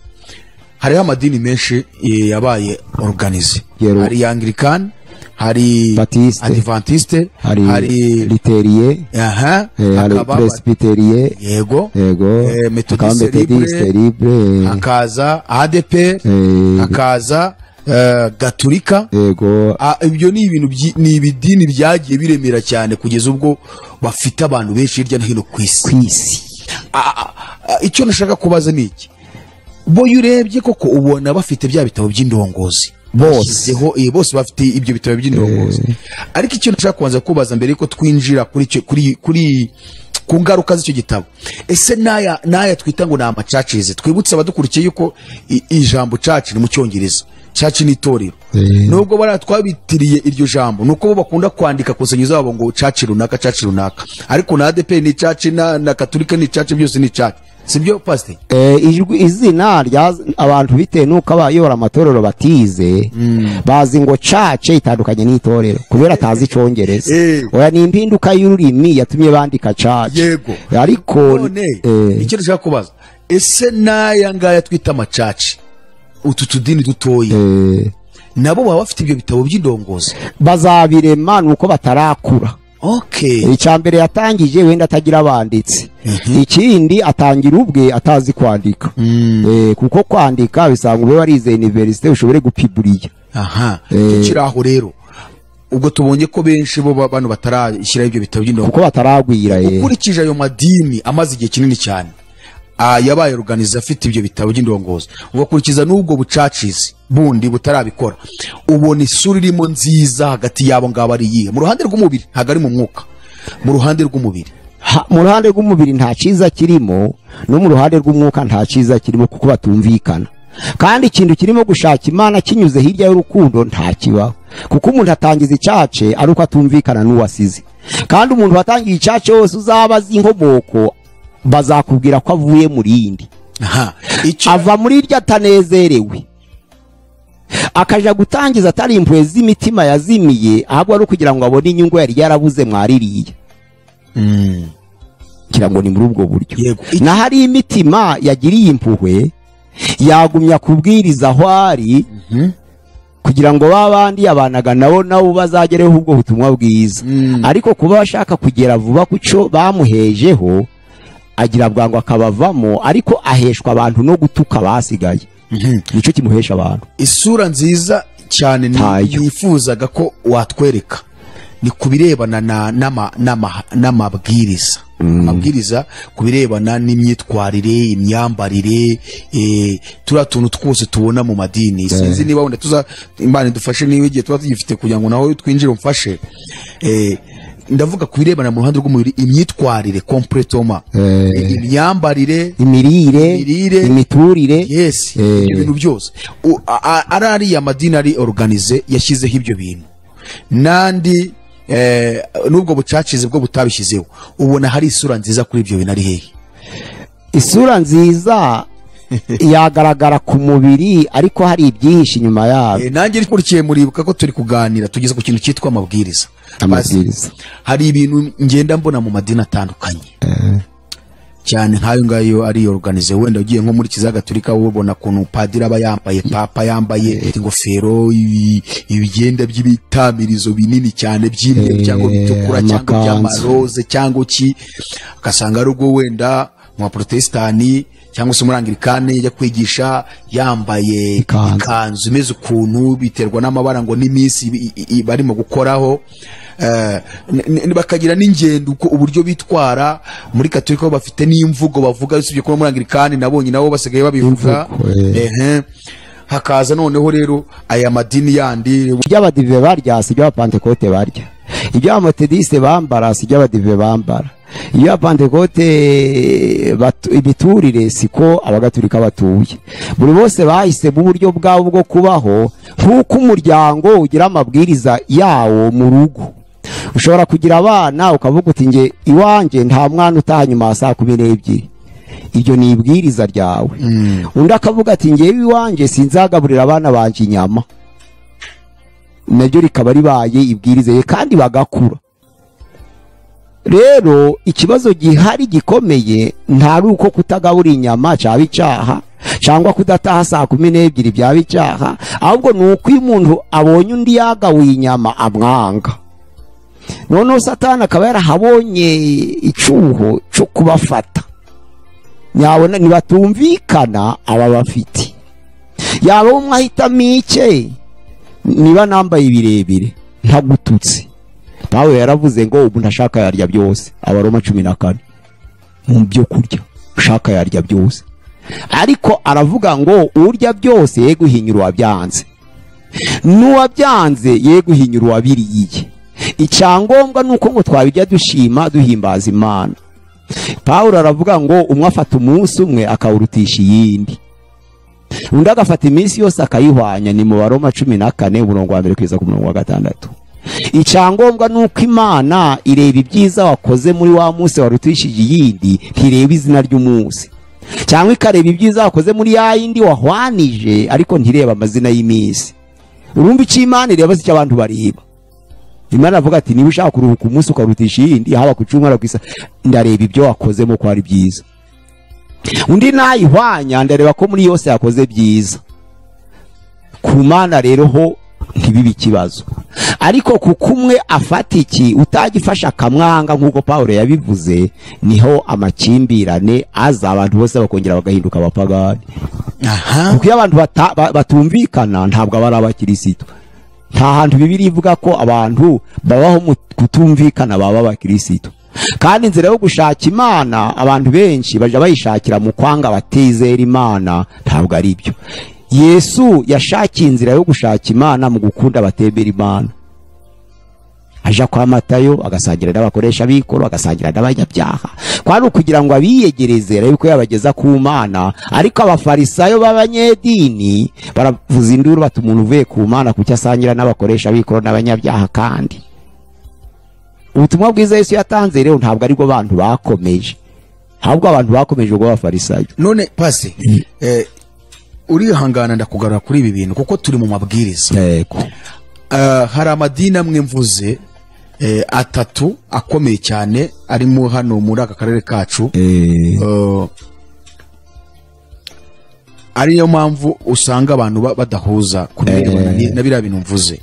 hariho amadini menshi yabaye organize, hari Anglican, hari Baptiste, Adventiste, hari Lutherie, hari Presbyterie, yego, Methodiste Libre, hakaza ADP, hakaza Gaturika. Yego. Ibyo ni ibintu ni ibidini byagiye biremera cyane kugeza ubwo bafite abantu benshi hirya no hino ku isi. Icyo nashaka kubaza ni iki: bo urebye koko ubona bafite bya bitabo by'indongozi bose, bose bafite ibyo bitabo by'indongozi. Ariko icyo nashaka kubanza kubaza mbere yuko twinjira kuri ku ngaruka z'icyo gitabo, ese naya twita ngo ni amacacize? Twibutse abadukurikiye yuko ijambo church ni mu Cyongereza, church ni itorero. Nubwo bara twabitiriye iryo jambo, nuko bo bakunda kwandika ku nsenyo zabo ngo church runaka, church runaka, ariko na ADP ni church, na Katolika ni church, byose ni church. Sibyo pastor? Izina rya abantu bitewe nuko abayobora amatorero batize, bazi ngo church itandukanye n'itorero kubera atazi icongereza. Oya, ni impinduka y'ururimi yatumye bandika church. Yego. Ariko icyo nshaka kubaza, ese naya ngaya twita amacaci, utu tudini dutoya, nabo baba bafite ibyo bitabo by'indongozi? Bazabirema nuko batarakura. Okay. Icambere yatangije wenda atagira abanditsi. Ikindi atangira ubwe atazi kwandika. Kuko kwandika bisanga ube warize university ushobore gupiburiya. Aha. Kiraho rero ubwo tubonye ko benshi bo bantu batarashyira ibyo bitabo by'indongozi kuko bataragwira. Ukurikije ayo madini amaze igihe kinini cyane yabaye organize afite ibyo bitabo by'indongozi, ugakurikiza n'ubwo bucacizi bundi butarabikora, ubona isura irimo nziza hagati yabo ngabo ari iyihe? Mu ruhande rw'umubiri, ntabwo ari mu mwuka, mu ruhande rw'umubiri. Mu ruhande rw'umubiri nta cyiza kirimo, no mu ruhande rw'umwuka nta cyiza kirimo, kuko batumvikana. Kandi ikintu kirimo gushaka Imana kinyuze hirya y'urukundo nta kibaho, kuko umuntu atangiza icace ari uko atumvikana n'uwasize. Kandi umuntu watangiye icace wose uzaba azi inkomoko, bazakubwira ko avuye muri yindi. Ava muri iryo atanezerewe, akaja gutangiza atari impuhwe z'imitima yazimiye, ahubwo ari ukugira ngo abone inyungu yari yarabuze mwaririye. Ngira ngo ni muri ubwo buryo. Na hari imitima yagiriye impuhwe yagumya kubwiriza aho ari, kugira ngo babandi abanaga nabo nabo bazagereho ubwo butumwa bwiza. Ariko kuba bashaka kugera vuba kuco bamuhejeho, agira bwangu akabavamo, ariko aheshwa abantu no gutuka basigaye. Nico kimuhesha abantu. Isura nziza cyane nifuzaga ko watwereka ni kubirebana n'amabwiriza. Amabwiriza ku birebana n'imyitwarire, imyambarire, turiya tuntu twose tubona mu madini. Sinzi niba wenda tuza, Imana idufashe niba igihe tuba tugifite kugira ngo naho twinjire umfashe. Ndavuga ku birebana mu ruhande rw'umubiri, imyitwarire, comportement, imyambarire, imirire, imiturire. Yes, ibyo bintu byose. Ari ariya madini ari organisé yashyizeho ibyo bintu, nandi n'ubwo bucacize bwo butabishyizeho, ubona hari isura nziza kuri ibyo bintu ari hehe? Isura nziza yagaragara ku mubiri, ariko hari ibyihishe inyuma yabyo. Nanjye nkurikiye, muribuka ko turi kuganira tugeze ku kintu cyitwa amabwiriza. Amabwiriza. Hari ibintu ngenda mbona mu madini atandukanye cyane nk'ayo ngayo ari organisé. Wenda ugiye nko muri Kiliziya Gatolika, ubona ukuntu padiri aba yambaye, papa yambaye ingofero, ibigenda by'ibitamirizo binini cyane by'imyeru cyangwa bitukura cyangwa amakanzu. by'amaroze cyangwa ki, ugasanga ari ubwo wenda mu baprotestani cyangwa se muri Anglikane yajya kwigisha yambaye Ikanzu. ikanzu imeze ukuntu, biterwa n'amabara ngo n'iminsi barimo gukoraho. Bakagira n'ingendo uko uburyo bitwara. Muri Katolika bo bafite n'imvugo bavuga, usibye ko no muri Anglikani nabonye nabo basigaye babivuga. Imvugo. Ehe. Hakaza noneho rero aya madini yandi. Ibyo abadive barya si ibyo abapantekote barya, ibyo abametodisite bambara si ibyo abadive bambara, ibyo abapantekote imiturire siko abagatulika batuye. Buri bose bahisemo uburyo bwabo bwo kubaho, nk'uko umuryango ugira amabwiriza yawo mu rugo. Ushobora kugira abana ukavuga uti: "Nge iwanjye nta mwana utaha nyuma ya saa 12." Ibyo ni ibwiriza ryawe. Undi akavuga ati: "Ngewe iwanjye sinzagaburira abana banje inyama." Naryo rikaba ribaye ibwiriza ye, kandi bagakura. Rero ikibazo gihari gikomeye ntari uko kutagabura inyama cyaba icyaha, cyangwa kudataha saa 12 byaba icyaha, ahubwo ni uko iyo umuntu abonye undi yagabuye inyama amwanga. Noneho Satani akaba yarahabonye icyuho cyo kubafata, nyabona nibatumvikana aba bafite yaba umwe ahitamo icye. Niba nambaye ibirebire ntagututse, Pawulo yaravuze ngo umuntu ashaka yarya byose, Abaroma 14, mu byo kurya ushaka yarya byose, ariko aravuga ngo urya byose ye guhinyura uwabyanze, n'uwabyanze ye guhinyura uwabiriye. Icyangombwa ni uko ngo twabijya dushima, duhimbaza Imana. Pawulo aravuga ngo umwe afata umunsi umwe akawurutisha iyindi, undi agafata iminsi yose akayihwanya. Ni mu Baroma 14, umurongo wa 1 kugeza ku murongo wa 6. Icyangombwa ni uko Imana ireba ibyiza wakoze muri wa munsi warutishije iyindi, ntireba izina ry'umunsi, cyangwa ikareba ibyiza wakoze muri ya yindi wahwanije, ariko ntireba amazina y'iminsi. Urumva icyo Imana ireba si icyo abantu bareba. Imana avuga ati: "Niba ushaka kuruhuka umunsi ukarutisha iyindi, haba ku cyumweru, ku isa, ndareba ibyo wakozemo ko ari byiza. Undi nayihwanya, ndareba ko muri yose yakoze byiza." Ku Mana rero ho ntibibe ikibazo, ariko kuko umwe afata iki utagifasha akamwanga, nk'uko Pawulo yabivuze, niho amakimbirane aza, abantu bose bakongera bagahinduka abapagani. Kuko iyo abantu batumvikana ntabwo aba ari abakirisitu. Nta hantu Bibiliya ivuga ko abantu babaho mu kutumvikana baba abakirisitu. Kandi inzira yo gushaka Imana, abantu benshi baja bayishakira mu kwanga batizera Imana. Ntabwo ari byo. Yesu yashakiye inzira yo gushaka Imana mu gukunda abatembera Imana, aja kwa Matayo agasangira n'abakoresha b'ikoro, agasangira n'abanyabyaha, kwari ukugira ngo abiyegereze arebe ko yabageza ku Mana. Ariko abafarisayo b'abanyedini baravuza induru bati: "Umuntu uvuye ku Mana kuki asangira n'abakoresha b'ikoro n'abanyabyaha?" Kandi ubutumwa bwiza Yesu yatanze rero ntabwo aribwo bantu bakomeje, ahubwo abantu bakomeje ubwo abafarisayo. None pasi, urihangana ndakugarura kuri ibi bintu kuko turi mu mabwiriza. Yego. Hari amadini amwe mvuze atatu akomeye cyane arimo hano muri aka karere kacu, ariyo mpamvu usanga abantu badahuza ku birebana na biriya bintu mvuze: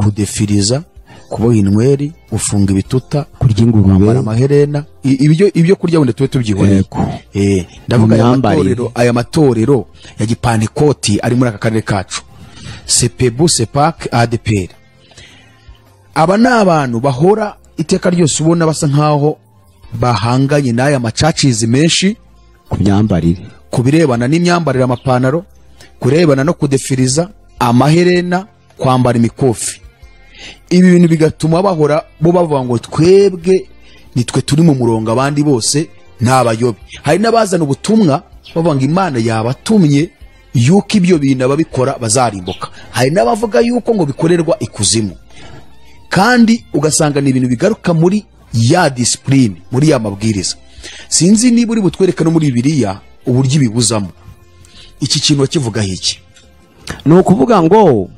kudefiriza, kuboha inweri, gufunga ibituta, kurya ingurube, kwambara amaherena. Ibyo kurya wenda tube tubyihoreye. Ndavuga aya Imyambarire. matorero, aya matorero ya gipantekoti ari muri aka karere kacu, Sepebu, Sepak, ADPR. Aba ni abantu bahora iteka ryose ubona basa nkaho Bahanganye n'aya macacizi menshi ku myambarire, ku birebana n'imyambarire, amapantaro, kurebana no kudefiriza amaherena, kwambara imikofi. Ibi bintu bigatuma bahora bo bavuga ngo twebwe nitwe turi mu murongo, abandi bose ntabayobe. Hari n'abazana ubutumwa bavuga ngo Imana yabatumye yuko ibyo bintu ababikora bazarimbuka. Hari n'abavuga yuko ngo bikorerwa ikuzimu, kandi ugasanga ni ibintu bigaruka muri ya discipline, muri ya mabwiriza. Sinzi niba uri butwereka no muri Bibiliya uburyo ibibuzamo. Iki kintu wakivugaho iki? Ni ukuvuga ngo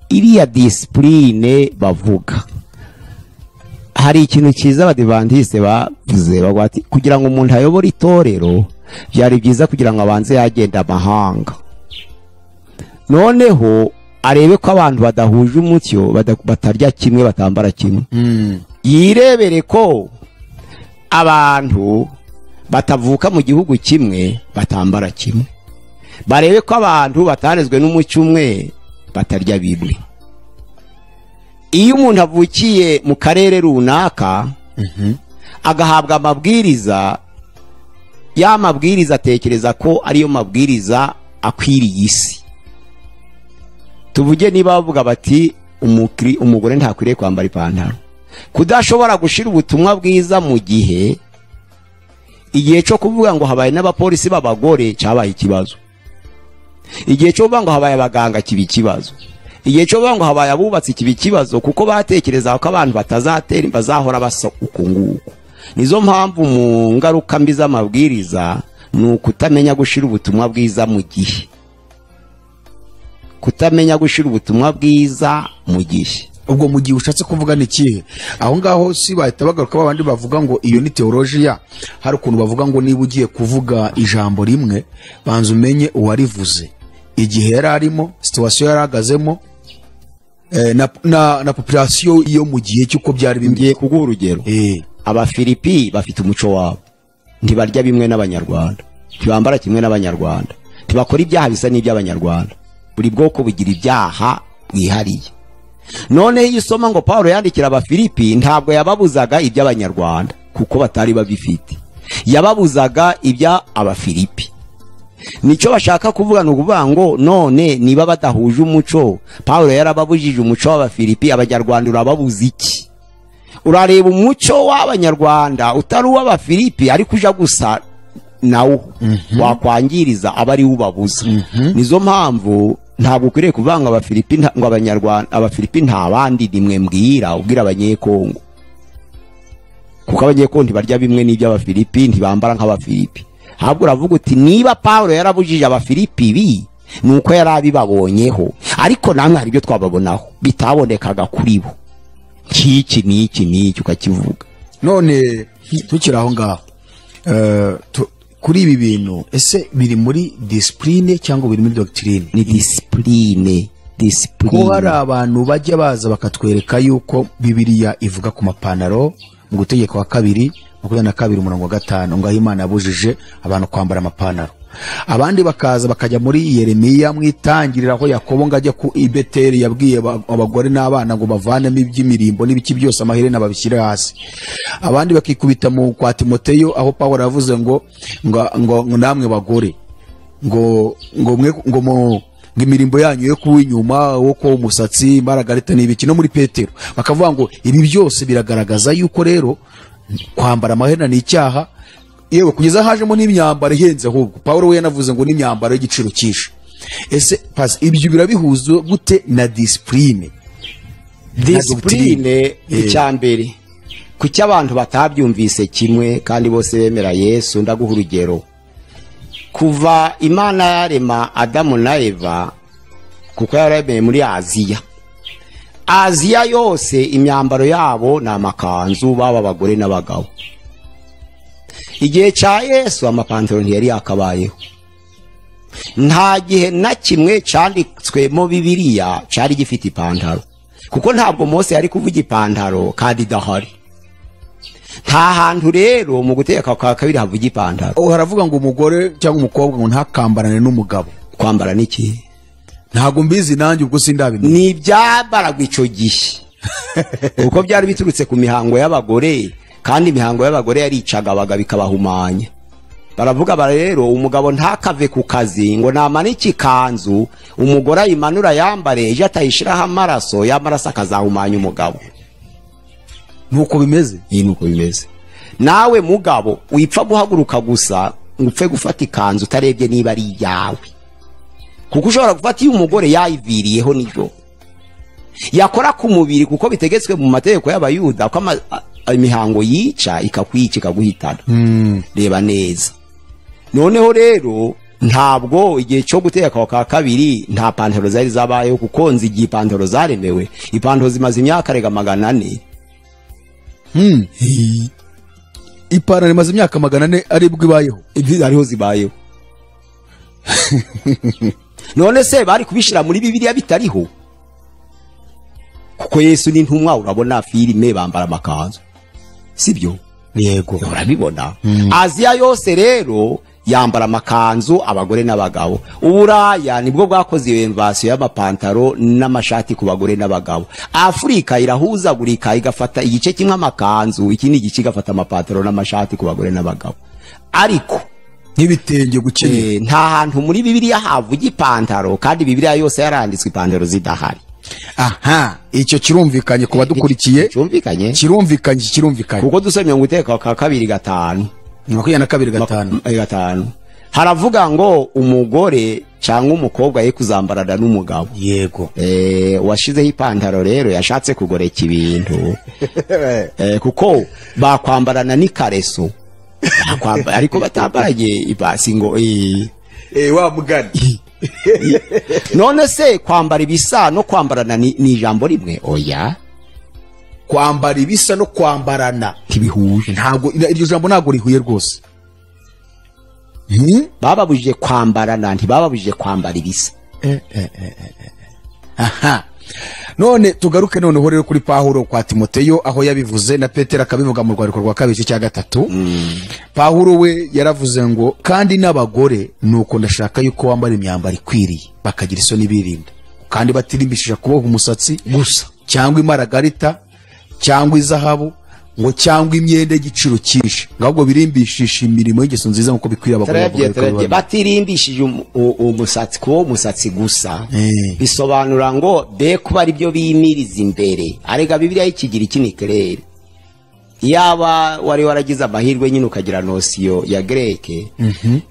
iriya discipline bavuga, hari ikintu cyiza abadivantiste bavuze, bavuga ati kugira ngo umuntu ayobore itorero byari byiza kugira ngo abanze yagenda amahanga, noneho arebe ko abantu badahuje umucyo, batarya kimwe, batambara kimwe. Yirebere ko abantu batavuka mu gihugu kimwe, batambara kimwe, barebe ko abantu batarezwe n'umucyo umwe, batarya bimwe. Iyo umuntu avukiye mu karere runaka agahabwa amabwiriza, ya mabwiriza atekereza ko ariyo mabwiriza akwiriye isi. Tuvuge niba bavuga bati umugore ntakwiriye kwambara ipantaro, kudashobora gushira ubutumwa bwiza mu gihe igihe cyo kuvuga ngo habaye n'abapolisi b'abagore cyabaye ikibazo, igihe cyo kuvuga ngo habaye abaganga kiba ikibazo, igihe cyo kuvuga ngo habaye abubatsi kiba ikibazo, kuko batekereza ko abantu batazatera bazahora basa uku nguku. Nizo mpamvu mu ngaruka mbi z'amabwiriza ni ukutamenya gushira ubutumwa bwiza mu gihe, kutamenya gushira ubutumwa bwiza mu gihe. Ubwo mu gihe ushatse kuvuga ni ikihe? Aho ngaho si bahita bagaruka babandi bavuga ngo iyo ni theologia. Hari ukuntu bavuga ngo niba ugiye kuvuga ijambo rimwe banza umenye uwarivuze, igihe yari arimo, situation yaragazemo, na population yo mu gihe cy'uko byari bimeze. Ngiye kuguha urugero. Abafilipi bafite umuco wabo, ntibarya bimwe n'Abanyarwanda, ntibambara kimwe n'Abanyarwanda, ntibakora ibyaha bisa n'iby'Abanyarwanda. Buri bwoko bugira ibyaha bwihariye. None iyo usoma ngo Paulo yandikira Abafilipi, ntabwo yababuzaga iby'Abanyarwanda kuko batari babifite, yababuzaga ibya Abafilipi. Nicyo bashaka kuvuga ni ukuvuga ngo none niba badahuje umuco, Paulo yarababujije umuco w'Abafilipi, Abanyarwanda urababuza iki? Urareba umuco w'Abanyarwanda utari uw'Abafilipi ariko uja gusa nawo wakwangiriza abari ubabuza. Nizo mpamvu ntabwo ukwiriye kuvanga Abafilipi ngo Abanyarwanda, Abafilipi nta bandi nimwe mbwira, ubwira Abanyekongo, kuko Abanyekongo ntibarya bimwe n'iby'Abafilipi, ntibambara nk'Abafilipi. Ahubwo uravuga uti niba Paulo yarabujije Abafilipi ibi, nuko yarabibabonyeho, ariko namwe hari ibyo twababonaho bitabonekaga kuri bo, nk'iki n'iki n'iki ukakivuga. None tukiri aho ngaho, kuri ibi bintu, ese biri muri discipline cyangwa biri muri doctrine? Ni discipline, discipline. Ko hari abantu bajya baza bakatwereka yuko Bibiliya ivuga ku mapantaro mu gutegeka wa 2 22 umurongo wa 5 ngo Imana yabujije abantu kwambara amapantaro. Abandi bakaza bakajya muri Yeremiya mwitangirira aho Yakobo ngo ajya ku Ibeteli yabwiye abagore n'abana ngo bavanemo iby'imirimbo n'ibiki byose amaherena babishyire hasi. Abandi bakikubita mu kwa Timoteyo aho Paulo yavuze ngo ngo namwe bagore ngo ngo mwe ngo mu imirimbo yanyu yo kuba inyuma wo ko umusatsi imbaragarita n'ibiki, no muri Petero bakavuga ngo ibi byose biragaragaza yuko rero kwambara amaherena ni icyaha, yewe kugeza hajemo n'imyambaro ihenze. Ahubwo Paulo we yanavuze ngo n'imyambaro y'igiciro cyinshi. Ese pas ibyo birabihuza gute na discipline? Discipline icyambere kuki abantu batabyumvise kimwe kandi bose bemera Yesu. Ndaguha urugero, kuva Imana yarema Adamu na Eva, kuko yaremeye muri Aziya, Aziya yose imyambaro yabo ni amakanzu, baba abagore n'abagabo. Igihe cya Yesu amapantaro ntiyari yakabayeho. Nta gihe na kimwe cyanditswemo Bibiliya cyari gifite ipantaro, kuko ntabwo Mose yari kuvuga ipantaro kandi idahari. Nta hantu rero mu guteka kwa kabiri havuga ipantaro. Haravuga ngo umugore cyangwa umukobwa ngo ntakambarane n'umugabo. Kwambara niki? Ntabwo mbizi nanjye ubwo sindabimenya. Ni ibyambaragwa icyo gihe, kuko byari biturutse ku mihango y'abagore. Kandi imihango y'abagore yaricaga abagabo ikabahumanya. Baravuga bara rero umugabo ntakave ku kazi ngo namanike ikanzu, umugore ayimanura yambare, ejo atayishiraho amaraso, y'amaraso akazahumanya umugabo. Nuko bimeze. Iyi nuko bimeze. Nawe mugabo wipfa guhaguruka gusa ngo upfe gufata ikanzu utarebye niba ari iyawe, kuko ushobora gufata iyo umugore yayiviriyeho nijoro yakora ku mubiri, kuko bitegetswe mu mategeko y'Abayuda ko imihango yica ikakwica ikaguhitana. Reba neza. Noneho rero ntabwo igihe cyo guteka kwa kabiri nta pantaro zari zabayeho, kuko nzi igihe ipantaro zaremewe. Ipantaro zimaze imyaka rega 400. Ipantaro imaze imyaka 400 aribwo ibayeho. Ibyo ariho zibayeho. None se bari kubishira muri Bibiliya bitariho? Kuko Yesu ni ntumwa, urabona filime bambara amakanzu, sibyo? Yego, urabibona. Aziya yose rero yambara amakanzu, abagore n'abagabo. Uburaya nibwo bwakoze iyo invasion y'amapantaro n'amashati ku bagore n'abagabo. Afrika irahuzagurika igafata igice kimwe amakanzu, ikindi gice igafata amapantaro n'amashati ku bagore n'abagabo. Ariko nk'ibitenge gukenyera, nta hantu muri Bibiliya havuga ipantaro, kandi Bibiliya yose yaranditswe ipantaro zidahari. Aha, icyo kirumvikanye ku badukurikiye. Cyumvikanye? Kirumvikanye. Kuko dusomye ngo guteka kwa 2:5, 22:5 haravuga ngo umugore cyangwa umukobwa ye kuzambarana n'umugabo. Yego. Washizeho ipantaro rero yashatse kugoreka ibintu. Kuko bakwambarana n'ikareso. Ariko batambaranye ibasi ngo wa mugani. None se kwambara ibisa no kwambarana ni ijambo rimwe? Oya. Kwambara ibisa no kwambarana ntibihuje. Ntabwo iryo jambo ntabwo rihuye rwose. Bababujije kwambarana, ntibababujije kwambara ibisa. Aha. None tugaruke noneho rero kuri Pawulo kwa Timoteyo, aho yabivuze na Petero akabivuga mu rwandiko rwa 2 cya 3. Pawulo we yaravuze ngo kandi n'abagore nuko ndashaka yuko wambara imyambaro ikwiriye, bakagira isoni birinda, kandi batirimbishije kuboha umusatsi gusa, cyangwa imaragarita, cyangwa izahabu, ngo cyangwa imyenda y'igiciro cyinshi, ahubwo birimbishisha imirimo y'ingeso nziza nkuko bikwiriye abagore. Batirimbishije umusatsi, kuba umusatsi gusa bisobanura ngo be kuba ari byo bimiriza imbere. Arega Bibiliya y'ikigira iki ni claire. Yaba wari waragize amahirwe nyine ukagira nosiyo ya greke,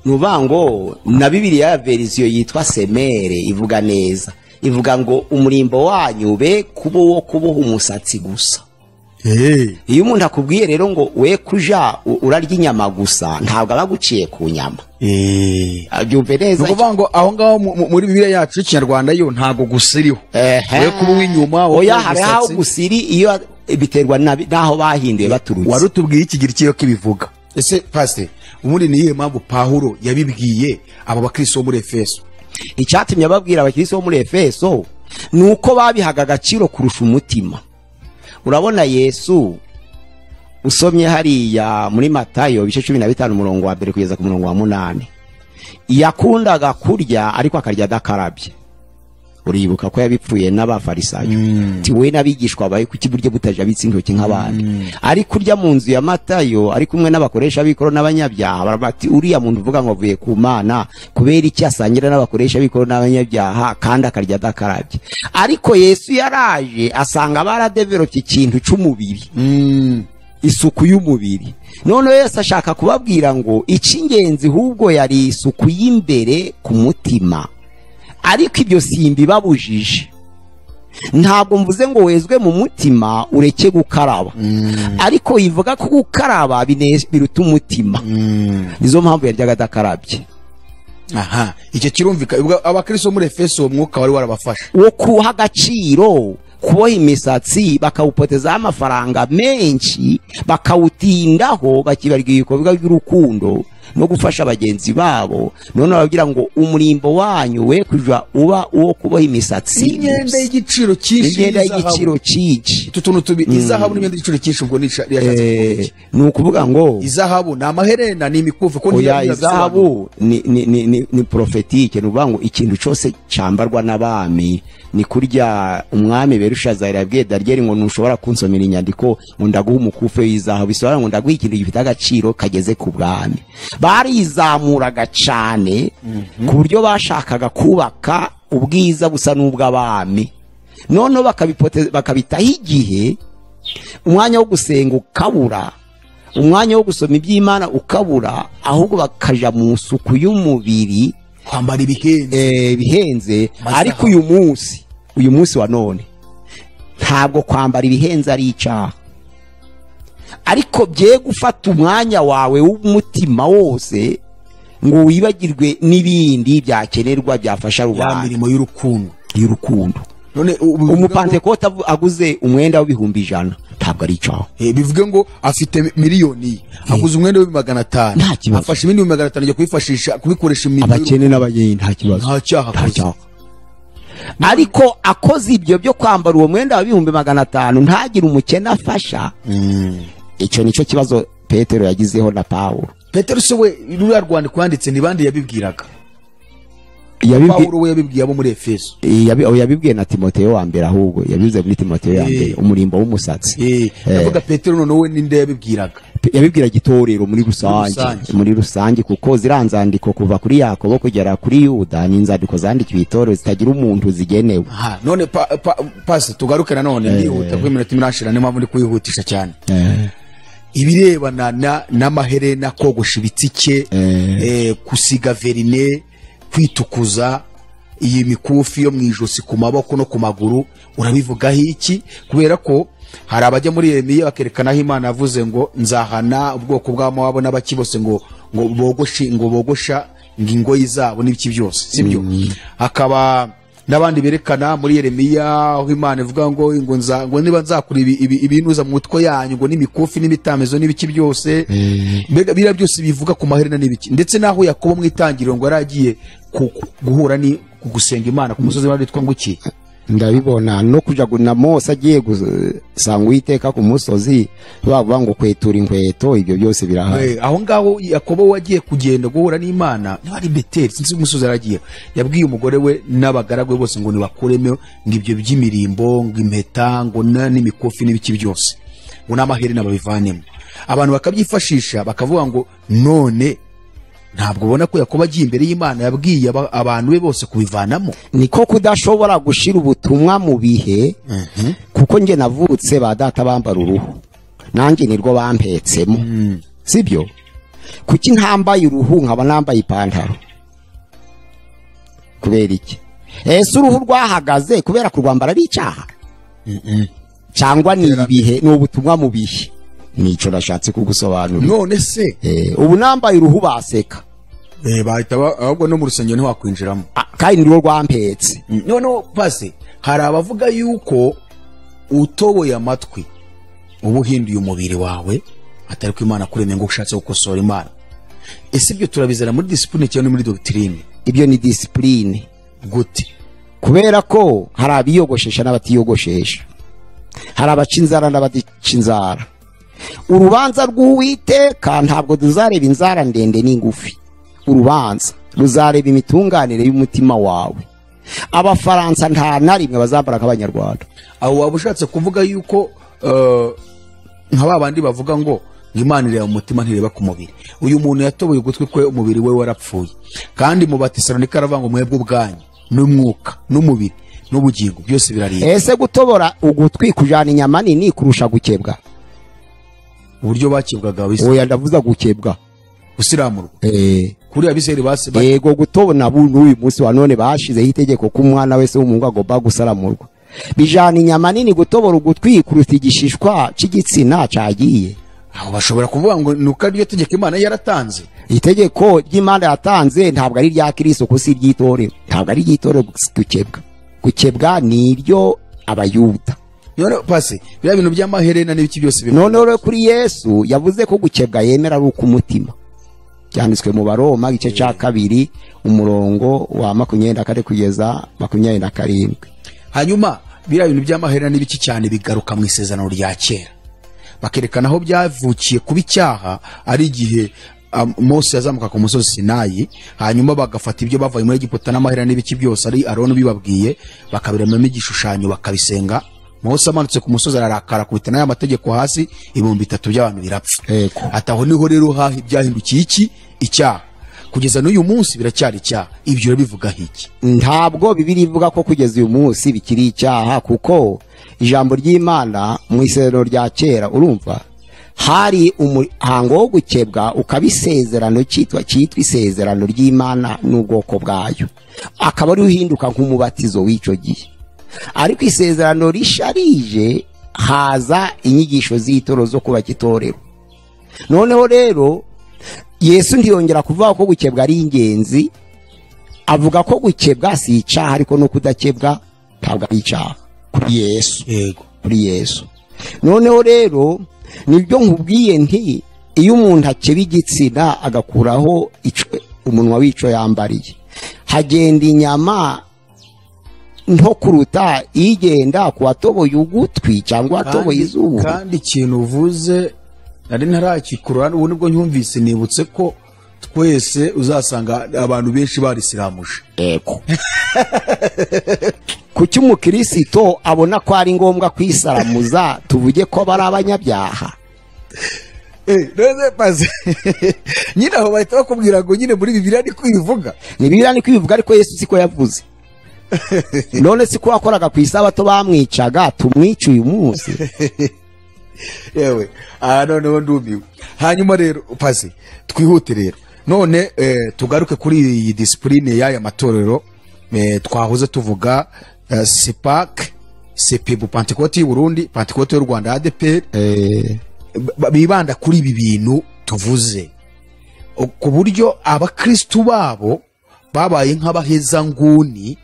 nuba ngo na Bibiliya ya verisiyo yitwa Semere ivuga neza, ivuga ngo umurimbo wanyu be kuba wo kuboha umusatsi gusa. Iyo umuntu akubwiye rero ngo we kuja urarya inyama gusa, ntabwo aba aguciye ku nyama. Abyumve neza. Nukuvuga ngo aho ngaho muri Bibiliya yacu y'Ikinyarwanda yo ntabwo gusiriho. We kuba uw'inyuma, oya, hari aho gusiri iyo biterwa naho bahinduye baturutse. Wari utubwiye ikigira cyo kibivuga. Ese pastor, ubundi ni iyihe mpamvu Pawulo yabibwiye aba bakristo bo muri Efeso? Icyatumye ababwira abakristo bo muri Efeso nuko babihaga agaciro kurusha umutima. Urabona Yesu usomye hariya muri Matayo ibice 15 umurongo wa 1 kugeza ku murongo wa 8, yakundaga kurya ariko akarya adakarabye. Uribuka ko yabipfuye n'abafarisayo. Ti we n'abigishwa bawe kuki buryo butajabitse intoki nk'abandi. Ari kurya mu nzu ya Matayo ari kumwe n'abakoresha b'ikoro n'abanyabyaha, barabati uriya muntu uvuga ngo avuye ku Mana kubera iki asangira n'abakoresha b'ikoro n'abanyabyaha kandi akarya adakarabye. Ariko Yesu yaraje asanga baradevelopye ikintu c'umubiri. Isuku y'umubiri. None Yesu ashaka kubabwira ngo icy'ingenzi hubwo yari isuku y'imbere ku mutima. Ariko ibyo simbi babujije. Ntabwo mvuze ngo wezwe mu mutima ureke gukaraba. Ariko ivuga ko gukaraba biruta umutima. Nizo mpamvu yaryaga adakarabye. Aha, icyo kirumvika. Abakristo muri Efeso umwuka wari warabafasha wo kuha agaciro kuboha imisatsi, bakawupotezaho amafaranga menshi, bakawutindaho, bakibarwa ibikorwa by'urukundo. no gufasha bagenzi babo. None bababwira ngo umurimbo wanyu we kuja uba uwo kuboha imisatsi, imyenda y'igiciro cyinshi, imyenda y'igiciro cyinshi, utu tuntu tubi, izahabu n'imyenda y'igiciro cyinshi. Ubwo ni ukuvuga ngo izahabu ni amaherena, ni imikufi, ko izahabu ni prophétique. Ni ukuvuga ngo ikintu cyose cyambarwa n'abami ni kurya umwami Berushazari yabwiye Daniyeli ngo ntushobora kunsomera inyandiko ngo ndaguha umukufe w'izahabu, bisobanura ngo ndaguha ikintu gifite agaciro kageze ku bwami. Barizamuraga cyane ku buryo bashakaga kubaka ubwiza busa n'ubw'abami, noneho bakabitaho igihe, umwanya wo gusenga ukabura, umwanya wo gusoma iby'Imana ukabura, ahubwo bakaja mu nsuku y'umubiri, kwambara ibihenze, ibihenze. Ariko uyu munsi wa none ntabwo kwambara ibihenze ari icyaha, ariko bye gufata umwanya wawe w'umutima wose ngo wibagirwe n'ibindi byakenerwa byafasha rubanda, mirimo y'urukundo y'urukundo. None umupantekote aguze umwenda w'100,000 ntabwo ari icyaha. Bivuge ngo afite miliyoni, aguze umwenda w'500, afashe ibindi 500 ajya kwifashisha kubikoresha imirimo abakene n'abageni, nta kibazo, nta cyaha. Ariko akoze ibyo byo kwambara uwo mwenda wa 500,000 ntagire umukene afasha. Icyo nicyo kibazo Petero yagizeho na Paulo. Petero se we ruriya rwandiko yanditse ni bande yabibwiraga? Paulo we yabibwiye abo muri Efeso. Yabibwiye na Timoteyo wa mbere, ahubwo yabivuze muri Timoteyo ya mbere, umurimbo w'umusatsi. Ndavuga Petero none we ninde yabibwiraga? Yabibwiraga itorero muri rusange, muri rusange, kuko ziriya nzandiko kuva kuri Yakobo kugera kuri Yuda ni inzandiko zandikiwe itorero zitagira umuntu zigenewe. None pasi tugaruke nanone, ndihuta kuko iminota irashira, niyo mpamvu ndi kuyihutisha cyane. Ibirebana n'amaherena, kogosha ibitsike, gusiga verine, kwitukuza, iyi mikufi yo mu ijosi, ku maboko no ku maguru, urabivugaho iki? Kubera ko hari abajya muri Yeremiya bakerekana aho Imana yavuze ngo nzahana ubwoko bwa Mowabu n'abaki bose ngo bogoshe, ngo bogosha ingoyi zabo n'ibiki byose, sibyo? Hakaba n'abandi berekana muri Yeremiya aho Imana ivuga ngo ngo niba nzakura ibinuza mu mutwe yanyu ngo n'imikufi n'imitamezo n'ibiki byose, mbega biriya byose bivuga ku maherena n'ibiki. Ndetse naho Yakobo mu itangiriro ngo yaragiye guhura ni gusenga Imana ku musozi witwa ngo iki, ndabibona no kuja na Mose agiye gusanga Uwiteka ku musozi bavuga ngo kwetura inkweto, ibyo byose birahari. Aho ngaho Yakobo wagiye kugenda guhura n'Imana niba ari Beteli, sinzi umusozi aragiye, yabwiye umugore we n'abagaragu bose ngo nibakuremo ngo ibyo by'imirimbo, ngo impeta, ngo n'imikufi n'ibiki byose, ngo n'amaherena babivanemo. Abantu bakabyifashisha bakavuga ngo none ntabwo ubona ko Yakobo agiye imbere y'Imana yabwiye abantu be bose kubivanamo? Niko kudashobora gushira ubutumwa mu bihe, kuko nge navutse ba data bambara uruhu, nanjye nirwo bampetsemo, sibyo? Kuki ntambaye uruhu nkaba nambaye ipantaro? Kubera iki? Ese uruhu rwahagaze kubera kurwambara ari icyaha? Cyangwa ni ibihe, ni ubutumwa mu bihe? Nico nashatse kugusobanurira. None se ubu nambaye uruhu baseka, bahita ahubwo no mu rusengero ntiwakwinjiramo, kandi nirwo rwampetse. None pasi hari abavuga yuko utoboye amatwi uba uhinduye umubiri wawe, atari ko Imana kuremye ngo ushatse gukosora Imana. Ese ibyo turabizana muri discipline cyangwa muri doctrine? Ibyo ni discipline. Gute? Kubera ko hari abiyogoshesha n'abatiyogoshesha, hari abaca inzara n'abadica inzara. Urubanza rw'Uwiteka ntabwo tuzareba inzara ndende n'ingufi, urubanza ruzareba imitunganire y'umutima wawe. Abafaransa nta na rimwe bazambara nk'Abanyarwanda. Aho waba ushatse kuvuga yuko nka babandi bavuga ngo Imana ireba umutima ntireba ku mubiri. Uyu muntu yatoboye ugutwi kwe, umubiri we warapfuye. Kandi mu Batesalonika aravuga ngo mwebwe ubwanyu n'umwuka n'umubiri n'ubugingo byose biraribwa. Ese gutobora ugutwi kujana inyama nini kurusha gukebwa? Uburyo bakebwaga bise. Oya ndavuza gukebwa, gusiramurwa. Kuri abiseri base yego gutobona n'uyu munsi wa none bashizeho itegeko ko umwana wese w'umuhungu agomba gusaramurwa. Bijana inyama nini gutobora ugutwi kuruta igishishwa c'igitsina cagiye. Aho bashobora kuvuga ngo nuko ari tegeko Imana yaratanze. Itegeko ry'Imana yatanze ntabwo ari rya Kristo, kuko si iry'itorero, ntabwo ari iry'itorero gukebwa. Gukebwa ni iryo Abayuda. None pasi bya bintu by'amaherena n'ibiki byose None rero kuri Yesu yavuze ko gukebwa yemera ari ukumutima. Byanditswe mu Baroma igice cya 2 umurongo wa 24 kugeza 27. Hanyuma biriya bintu by'amaherena n'ibiki cyane bigaruka mu isezerano rya kera, bakerekana aho byavukiye kuba icyaha ari igihe Mose yazamuka ku musozi Sinayi, hanyuma bagafata ibyo bavuye muri Egiputa n'amaherena n'ibiki byose ari Aroni bibabwiye, bakabiremamo igishushanyo bakabisenga. Mose amanutse ku musozi ararakara, akubita n'aya mategeko hasi, 3000 by'abantu birapfa. Ataho niho rero byahindukiye iki icyaha, kugeza n'uyu munsi biracyari icyaha. Ibyo bivuga iki? Ntabwo Bibiliya ivuga ko kugeza uyu munsi bikiri icyaha, kuko ijambo ry'Imana mu isezerano rya kera, urumva hari umuhango wo gukebwa ukabisezerano cyitwa isezerano ry'Imana n'ubwoko bwayo, akaba ari uhinduka nk'umubatizo w'icyo gihe. Ariko isezerano risharije haza inyigisho z'itoro zo kubaka itorero. Noneho rero Yesu ntiyongera kuvuga ko gukebwa ari ingenzi, avuga ko gukebwa si icyaha, ariko no kudakebwa ntabwo ari icyaha kuri Yesu. Yego, kuri Yesu. Noneho rero nibyo nkubwiye nti iyo umuntu akeba igitsina agakuraho umunwa w'ico yambariye, hagenda inyama nto kuruta igenda kuwatoboye ugutwi cyangwa watoboye izuru. Kandi ikintu uvuze nari ntarakikura, ubu nibwo nyumvise, nibutse ko twese uzasanga abantu benshi barisiramuje. Yego. Kuki umukristo abona ko ari ngombwa kwisaramuza, tuvuge ko bari abanyabyaha? Nyine aho bahita bakubwira ngo nyine muri Bibiliya ni kwivuga. Ni Bibiliya ni kwivuga, ariko Yesu siko yavuze. None siko wakoraga ku isabato bamwicaga, tumwica uyu munsi. Yewe, noneho ndumiwe. Hanyuma rero pasi twihute rero none tugaruke kuri iyi discipline y'aya matorero twahoze tuvuga, CEPAC, CEPEBU, Pentecote y'u Burundi, Pentecote y'u Rwanda, ADEPR, bibanda kuri ibi bintu tuvuze, ku buryo abakristu babo babaye nk'abahezanguni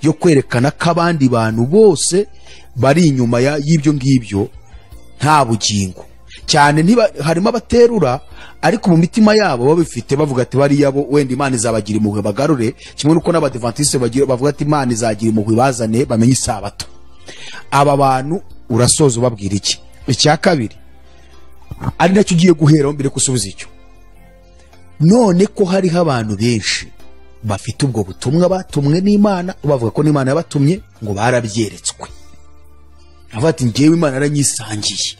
yo kwerekana ko abandi bantu bose bari inyuma y'ibyo ngibyo nta bugingo. Cyane harimo abaterura, ariko mu mitima yabo babifite, bavuga ati bariya bo wenda Imana izabagira impuhwe bagarure, kimwe nuko n'abadventiste bavuga ati Imana izagira impuhwe bazane bamenye isabato. Aba bantu urasoza ubabwira iki? Icya kabiri ari nacyo ugiye guheraho mbere kusubiza icyo, none ko hariho abantu benshi bafite ubwo butumwa batumwe n'Imana, bavuga ko n'Imana yabatumye ngo barabyeretswe, avuga ati njyewe Imana yaranyisangiye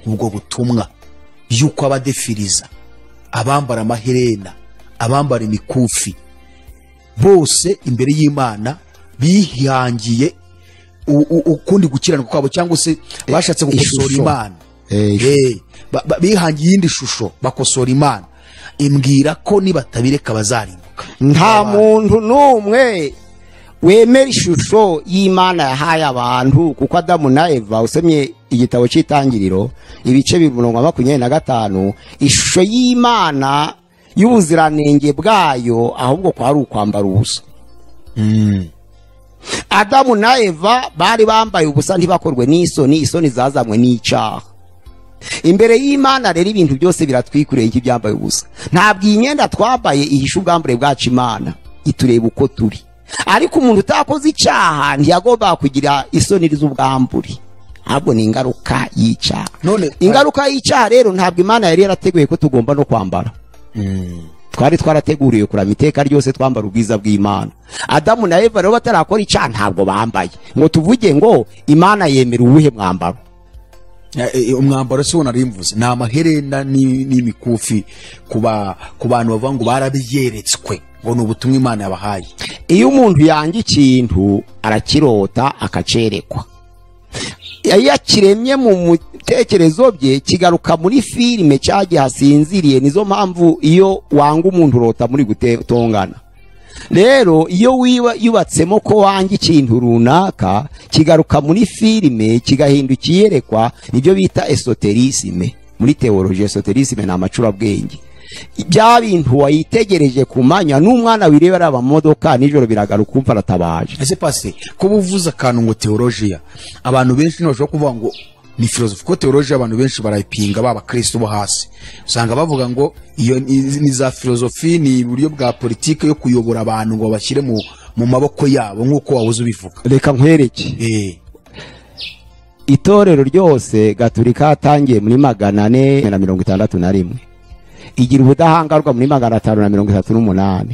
ubwo butumwa yuko abadefiriza, abambara amaherena, abambara imikufi, bose imbere y'Imana bihangiye ukundi gukiranuka kwabo, cyangwa se bashatse gukosora Imana. Bihangiye iyindi shusho bakosora Imana, imbwira ko nibatabireka bazarimbuka. Nta muntu n'umwe wemera ishusho y'Imana yahaye abantu, kuko Adamu na Eva, usomye igitabo cy'Itangiriro ibice 25, ishusho y'Imana y'ubuziranenge bwayo ahubwo kwari ukwambara ubusa. Adamu na Eva bari bambaye ubusa, ntibakorwe n'isoni, isoni zazanywe n'icyaha. Imbere y'Imana rero ibintu byose biratwikureye nk'ibyambaye ubusa. Ntabwo iyi myenda twambaye ihisha ubwambure bwacu Imana, itureba uko turi. Ariko umuntu utakoze icyaha ntiyagomba kugira isoni z'ubwambure, ahubwo ni ingaruka y'icyaha. None ingaruka y'icyaha rero ntabwo Imana yari yarateguye ko tugomba no kwambara. Twari twarateguriye kurama iteka ryose twambara ubwiza bw'Imana. Adamu na Eva rero batarakora icyaha ntabwo bambaye, ngo tuvuge ngo Imana yemera uwuhe mwambaro. Umwambaro si wo narimvuze, ni amaherena n'imikufi ku bantu bavuga ngo barabyeretswe, ngo ni ubutumwa Imana yabahaye. Iyo umuntu yanga ikintu arakirota akacerekwa, iyo akiremye mu bitekerezo bye kigaruka muri filime cyagiye hasinziriye. Nizo mpamvu iyo wanga umuntu urota muri gutongana. Rero iyo yubatsemo ko wanga ikintu runaka kigaruka muri filime kigahinduka iyerekwa, nibyo bita esoterisme muri theology. Esoterisme ni amacurabwenge. Bya bintu wayitegereje kumanya n'umwana wireba araba modoka nijoro biragaruka umva aratabaje. Ese pasi kuba uvuze akantu ngo theologia, abantu benshi ntibashobora kuvuga ngo Ni filozofi, kuko teoloji abantu benshi barayipinga, baba Kristo bo hasi usanga bavuga ngo iyo ni za filozofi, ni uburyo bwa politike yo kuyobora abantu ngo bashyire mu maboko yabo, nk'uko wabuze ubivuga. Reka nkwereke. Itorero ryose Gatolika yatangiye muri 461, igira ubudahangarwa muri 538.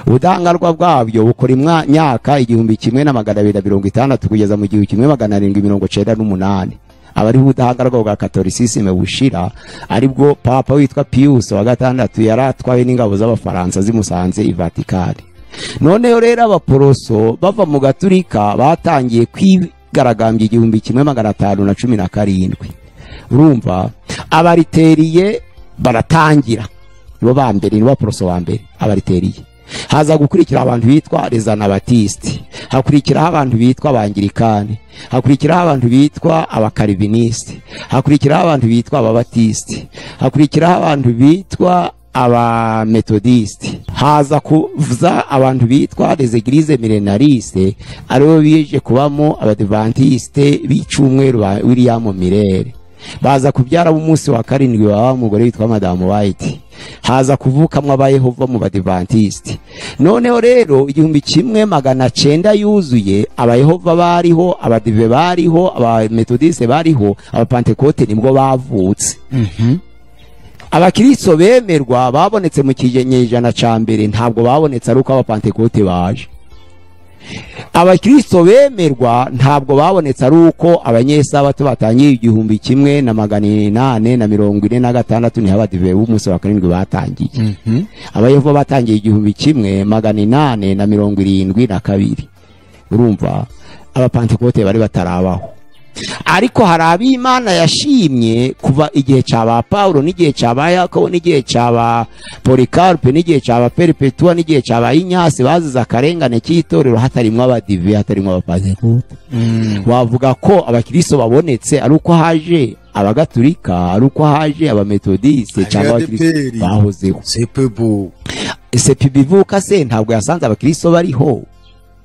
Ubudahangarwa bwabyo bukora imyaka 1260 kugeza mu 1798. Abari ubudahangarwa bwa Catholicisme bushira, aribwo Papa witwa Pius wa gatandatu yaratwawe n'ingabo z'Abafaransa zimusanze i Vatikani. Noneho rero abaporoso bava mu Gaturika batangiye kwigaragambya 1517. Urumva abariteriye baratangira, nibo ba mbere, nibo baporoso ba mbere abariteriye. Haza gukurikira abantu bitwa les Anabaptistes, hakurikiraho abantu bitwa Abangirikani, hakurikiraho abantu bitwa Abakaribinistes, hakurikiraho abantu bitwa Ababatistes, hakurikiraho abantu bitwa Abametodistes, haza kuza abantu bitwa les Églises Millénaristes, aribo bije kubamo Abadventiste b'icumweru ba William Miller. Baza kubyara umunsi wa karindwi wa umugore witwa Madame White. Haza kuvukamwa abayehova mu Badventiste. Noneho rero 1900 yuzuye, abayehova bariho, abadive bariho, abametodiste bariho, abapantekote nibwo bavutse. Abakristo bemerwa babonetse mu kinyejana ca mbere, ntabwo babonetse ari uko abapantekote baje. Abakristo bemerwa ntabwo babonetse ari uko abanyesabato batangiye 1846, ni abadive b'umunsi wa karindwi batangiye. Abayehova batangiye 1872. Urumva abapantekote bari batarabaho. Ariko hari ab'Imana yashimye kuva igihe ca ba Paulo n'igihe ca ba Yakobo n'igihe ca ba Polikarpe n'igihe ca ba Perpetua n'igihe ca ba Inyasi, bazize akarengane cy'itorero hatarimwo abadive, hatarimwo abapantekote. Wavuga ko abakristo babonetse ari uko haje abagatulika, ari uko haje abametodiste cyangwa abakristo bahozeho. CPB ivuka se ntabwo yasanze abakristo bariho,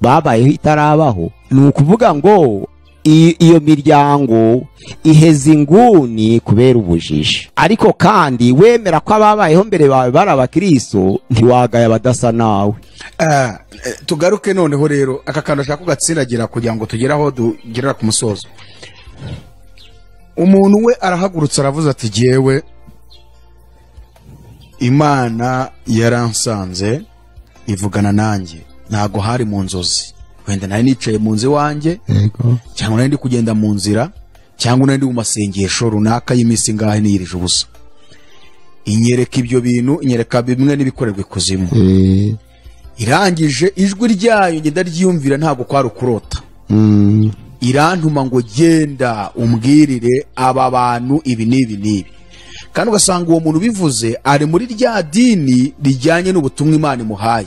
babayeho itarabaho. Ni ukuvuga ngo iyo miryango iheza inguni kubera ubujiji. Ariko kandi wemera ko ababayeho mbere bawe bari abakristo, ntiwagaya abadasa nawe. Tugaruke noneho rero aka kantu ashaka kugatsiragira kugira ngo tugere aho dugerera ku musozo. Umuntu we arahagurutse aravuze ati jyewe Imana yaransanze ivugana nanjye, ntago hari mu nzozi, wenda nari nicaye mu nzu wanjye, cyangwa nari ndi kugenda mu nzira, cyangwa nari ndi mu masengesho runaka y'iminsi ngahe niyirije ubusa, inyereka ibyo bintu, inyereka bimwe n'ibikorerwa ikuzimu. Irangije ijwi ryayo ngenda ryiyumvira, ntabwo kwari ukurota. Irantuma ngo genda umbwirire aba bantu ibi n'ibi n'ibi. Kandi ugasanga uwo muntu bivuze ari muri rya dini rijyanye n'ubutumwa Imana imuhaye.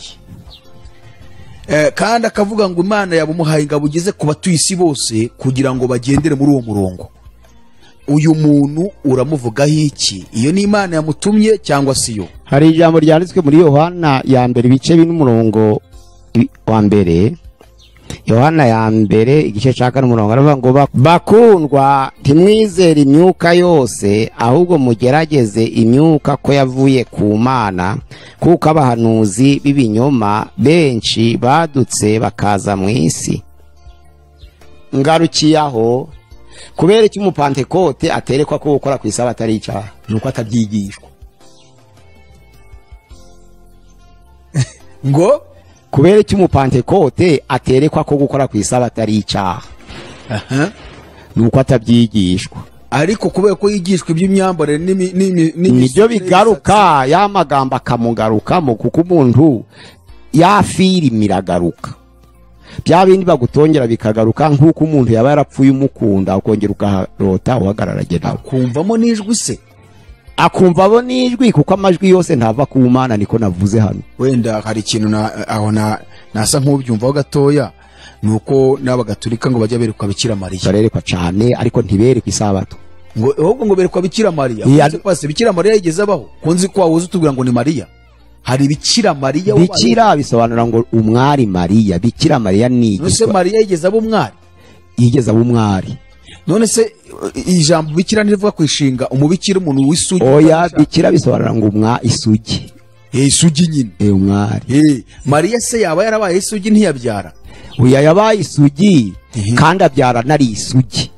Kandi akavuga ngo Imana yabumuhaye ingabo ugeze ku batuye isi bose kugira ngo bagendere muri uwo murongo. Uyu muntu uramuvugaho iki? Iyo ni Imana yamutumye cyangwa si yo? Hari ijambo ryanditswe muri Yohana ya mbere ibice bine umurongo wa mbere. Yohana ya mbere igice ca kane umurongo aravuga ngo bakundwa, ntimwizere imyuka yose, ahubwo mugerageze imyuka ko yavuye ku Mana, kuko abahanuzi b'ibinyoma benshi badutse bakaza mu isi. Ngarukiye aho, kubera iki umupantekote aterekwa ko gukora ku isabato ari icyaha? Nuko atabyigishwa. Ngo kubera iki umupantekote aterekwa ko gukora ku isabato ari icyaha? Nuko atabyigishwa. Ariko kubera ko yigishwa iby'imyambarire nibyo bigaruka, ya magambo akamugarukamo, kuko umuntu yafirimira agaruka. Bya bindi bagutongera bikagaruka, nk'uko umuntu yaba yarapfuye umukunda ukongera ukaharota uhagararanye nawe. Akumvamo n'ijwi se? Akumva abo n'ijwi, kuko amajwi yose ntava ku Mana, niko navuze hano. Wenda hari ikintu aho nasa nk'ubyumvaho gatoya, nuko n'abagatulika ngo bajya berekwa Bikira Mariya. Barerekwa cyane, ariko ntiberekwa isabato. Ngo ahubwo ngo berekwa Bikira Mariya. Kwase Bikira Mariya yigeze abaho? Kunzi ko wabuze utubwira ngo ni Mariya. Hari Bikira Mariya. Bikira bisobanura ngo umwari Mariya. Bikira Mariya ni Nuse Mariya yigeze aba umwari? Yigeze aba umwari. None se ijambo bikira ntirivuga kwishinga umubikira umuntu w'isugi? Oya, bikira bisobanura ngo umwa isugi. Isugi nyine. Umwari. Mariya se yaba yarabaye isugi ntiyabyara? Oya, yabaye isugi kandi abyara nari isugi.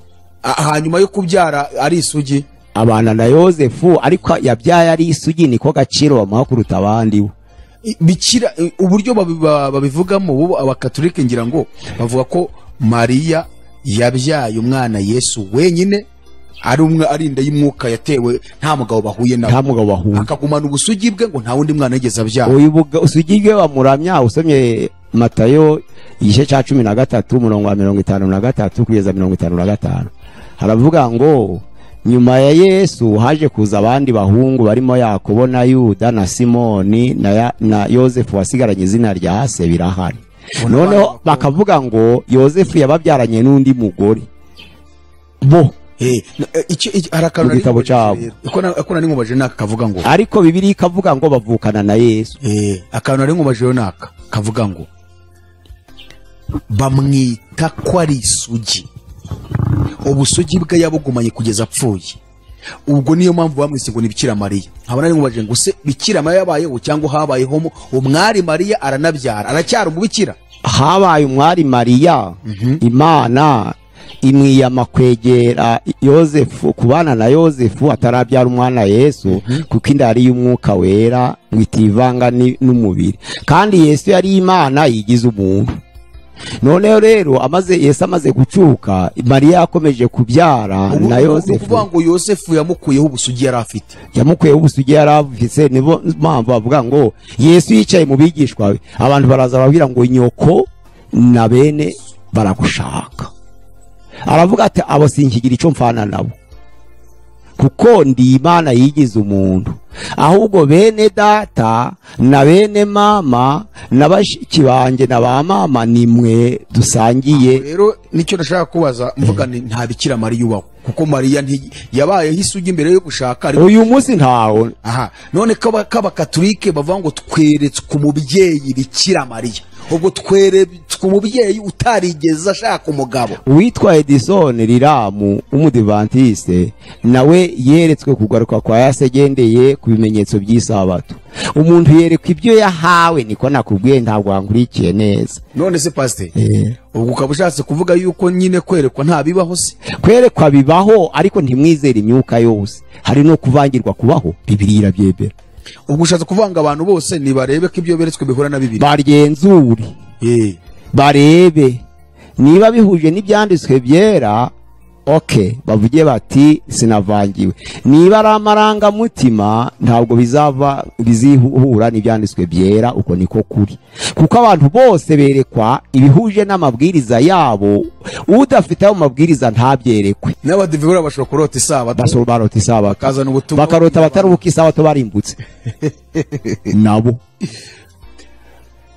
Hanyuma yo kubyara ari isugi abana na Yosefu, ariko yabyaye ari isugi, niko gaciro bamuha kuruta abandi. Bikira uburyo babivugamo ubu abakatolike ngira ngo bavuga ko Mariya yabyaye umwana Yesu wenyine, ari umwe ari inda y'umwuka yatewe nta mugabo bahuye nawe, nta mugabo bahuye, akagumana ubusugi bwe ngo nta wundi mwana yigeze abyara. Uyu usugi bwe bamuramya. Usomye Matayo igice cya 13 umurongo wa 53 kugeza 55, haravuga ngo nyuma ya Yesu haje kuza abandi bahungu barimo Yakobo na Yuda na Simoni na Yosefu wasigaranye izina rya se birahari. Noneho bakavuga ngo Yosefu yababyaranye n'undi mugore bo. Igitabo cyabo ko nari nkubaje naka kavuga ngo, ariko Bibiliya ikavuga ngo bavukana na Yesu. Akantu nari nkubaje naka kavuga ngo bamwita ko ari isugi, ubusugi bwe yabugumanye kugeza apfuye. Ubwo niyo mpamvu bamwise ngo ni Bikira Mariya. Nkaba nari nkubaje ngo se Bikira Mariya yabayeho cyangwa habayeho umwari Mariya aranabyara aracyari umubikira? Habaye umwari Mariya, Imana imwiyama kwegera Yosefu, kubana na Yosefu atarabyara umwana Yesu, kuko inda ari y'umwuka wera ngo itivanga n'umubiri. Kandi Yesu yari Imana yigize umuntu. Noneho rero Yesu amaze gucuka, Mariya yakomeje kubyara na Yosefu. Kuvuga ngo Yosefu yamukuyeho ubusugi yari afite, yamukuyeho ubusugi yari afite. Nibo mpamvu bavuga ngo Yesu yicaye mu bigishwa be, abantu baraza babwira ngo nyoko na bene baragushaka. Aravuga ati abo sinkigira icyo mfana nabo, kuko ndi Imana yigize umuntu. Ahubwo bene data na bene mama na bashiki banjye na ba mama ni mwe dusangiye. Rero nicyo nashaka kubaza, mvuga ni nta Bikira Mariya ubaho, kuko Mariya yabayeho isugi mbere yo gushaka. Uyu munsi ntawo. Aha, none k'abakatolike bavuga ngo tweretswe umubyeyi Bikira Mariya, ubwo tweretswe umubyeyi utarigeze ashaka umugabo. Uwitwa Edison Riramu w'umudivantiste nawe yeretswe kugaruka kwa Yesu agendeye ku bimenyetso by'isabato. Umuntu yerekwa ibyo yahawe, niko nakubwiye, ntabwo wankurikiye neza. None se pastor, ubwo ukaba ushatse kuvuga yuko nyine kwerekwa nta bibaho se? Kwerekwa bibaho, ariko ntimwizere imyuka yose, hari no kuvangirwa kubaho, Bibiliya irabyemera. Ubwo ushatse kuvanga abantu bose nibarebe ko ibyo beretswe bihura na Bibiliya, bagenzure, barebe niba bihuje n'ibyanditswe byera. Okay, bavuge bati sinavangiwe. Niba ari amarangamutima ntabwo bizava bizihura n'ibyanditswe byera, uko niko kuri. Kuko abantu bose berekwa ibihuje n'amabwiriza yabo, udafite ayo mabwiriza ntabyerekwe. N'abadivura bashobora kurota isabato, bashobora barota isabato, bakazana ubutumwa, bakarota batarubuka isabato barimbutse nabo.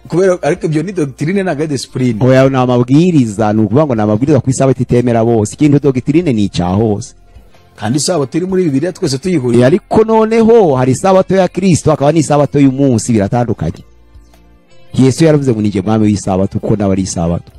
Kubera ariko ibyo ni doctrine ntago ari discipline. Oya, ni amabwiriza, ni ukuvuga ngo ni amabwiriza ku isabato itemera bose. Ikintu doctrine ni icya hose, kandi isabato iri muri Bibiliya twese tuyihuriye. Ariko noneho hari isabato ya Kristo hakaba n'isabato y'umunsi, biratandukanye. Yesu yaravuze ngo ninjye mwami w'isabato, kuko nawe ari isabato.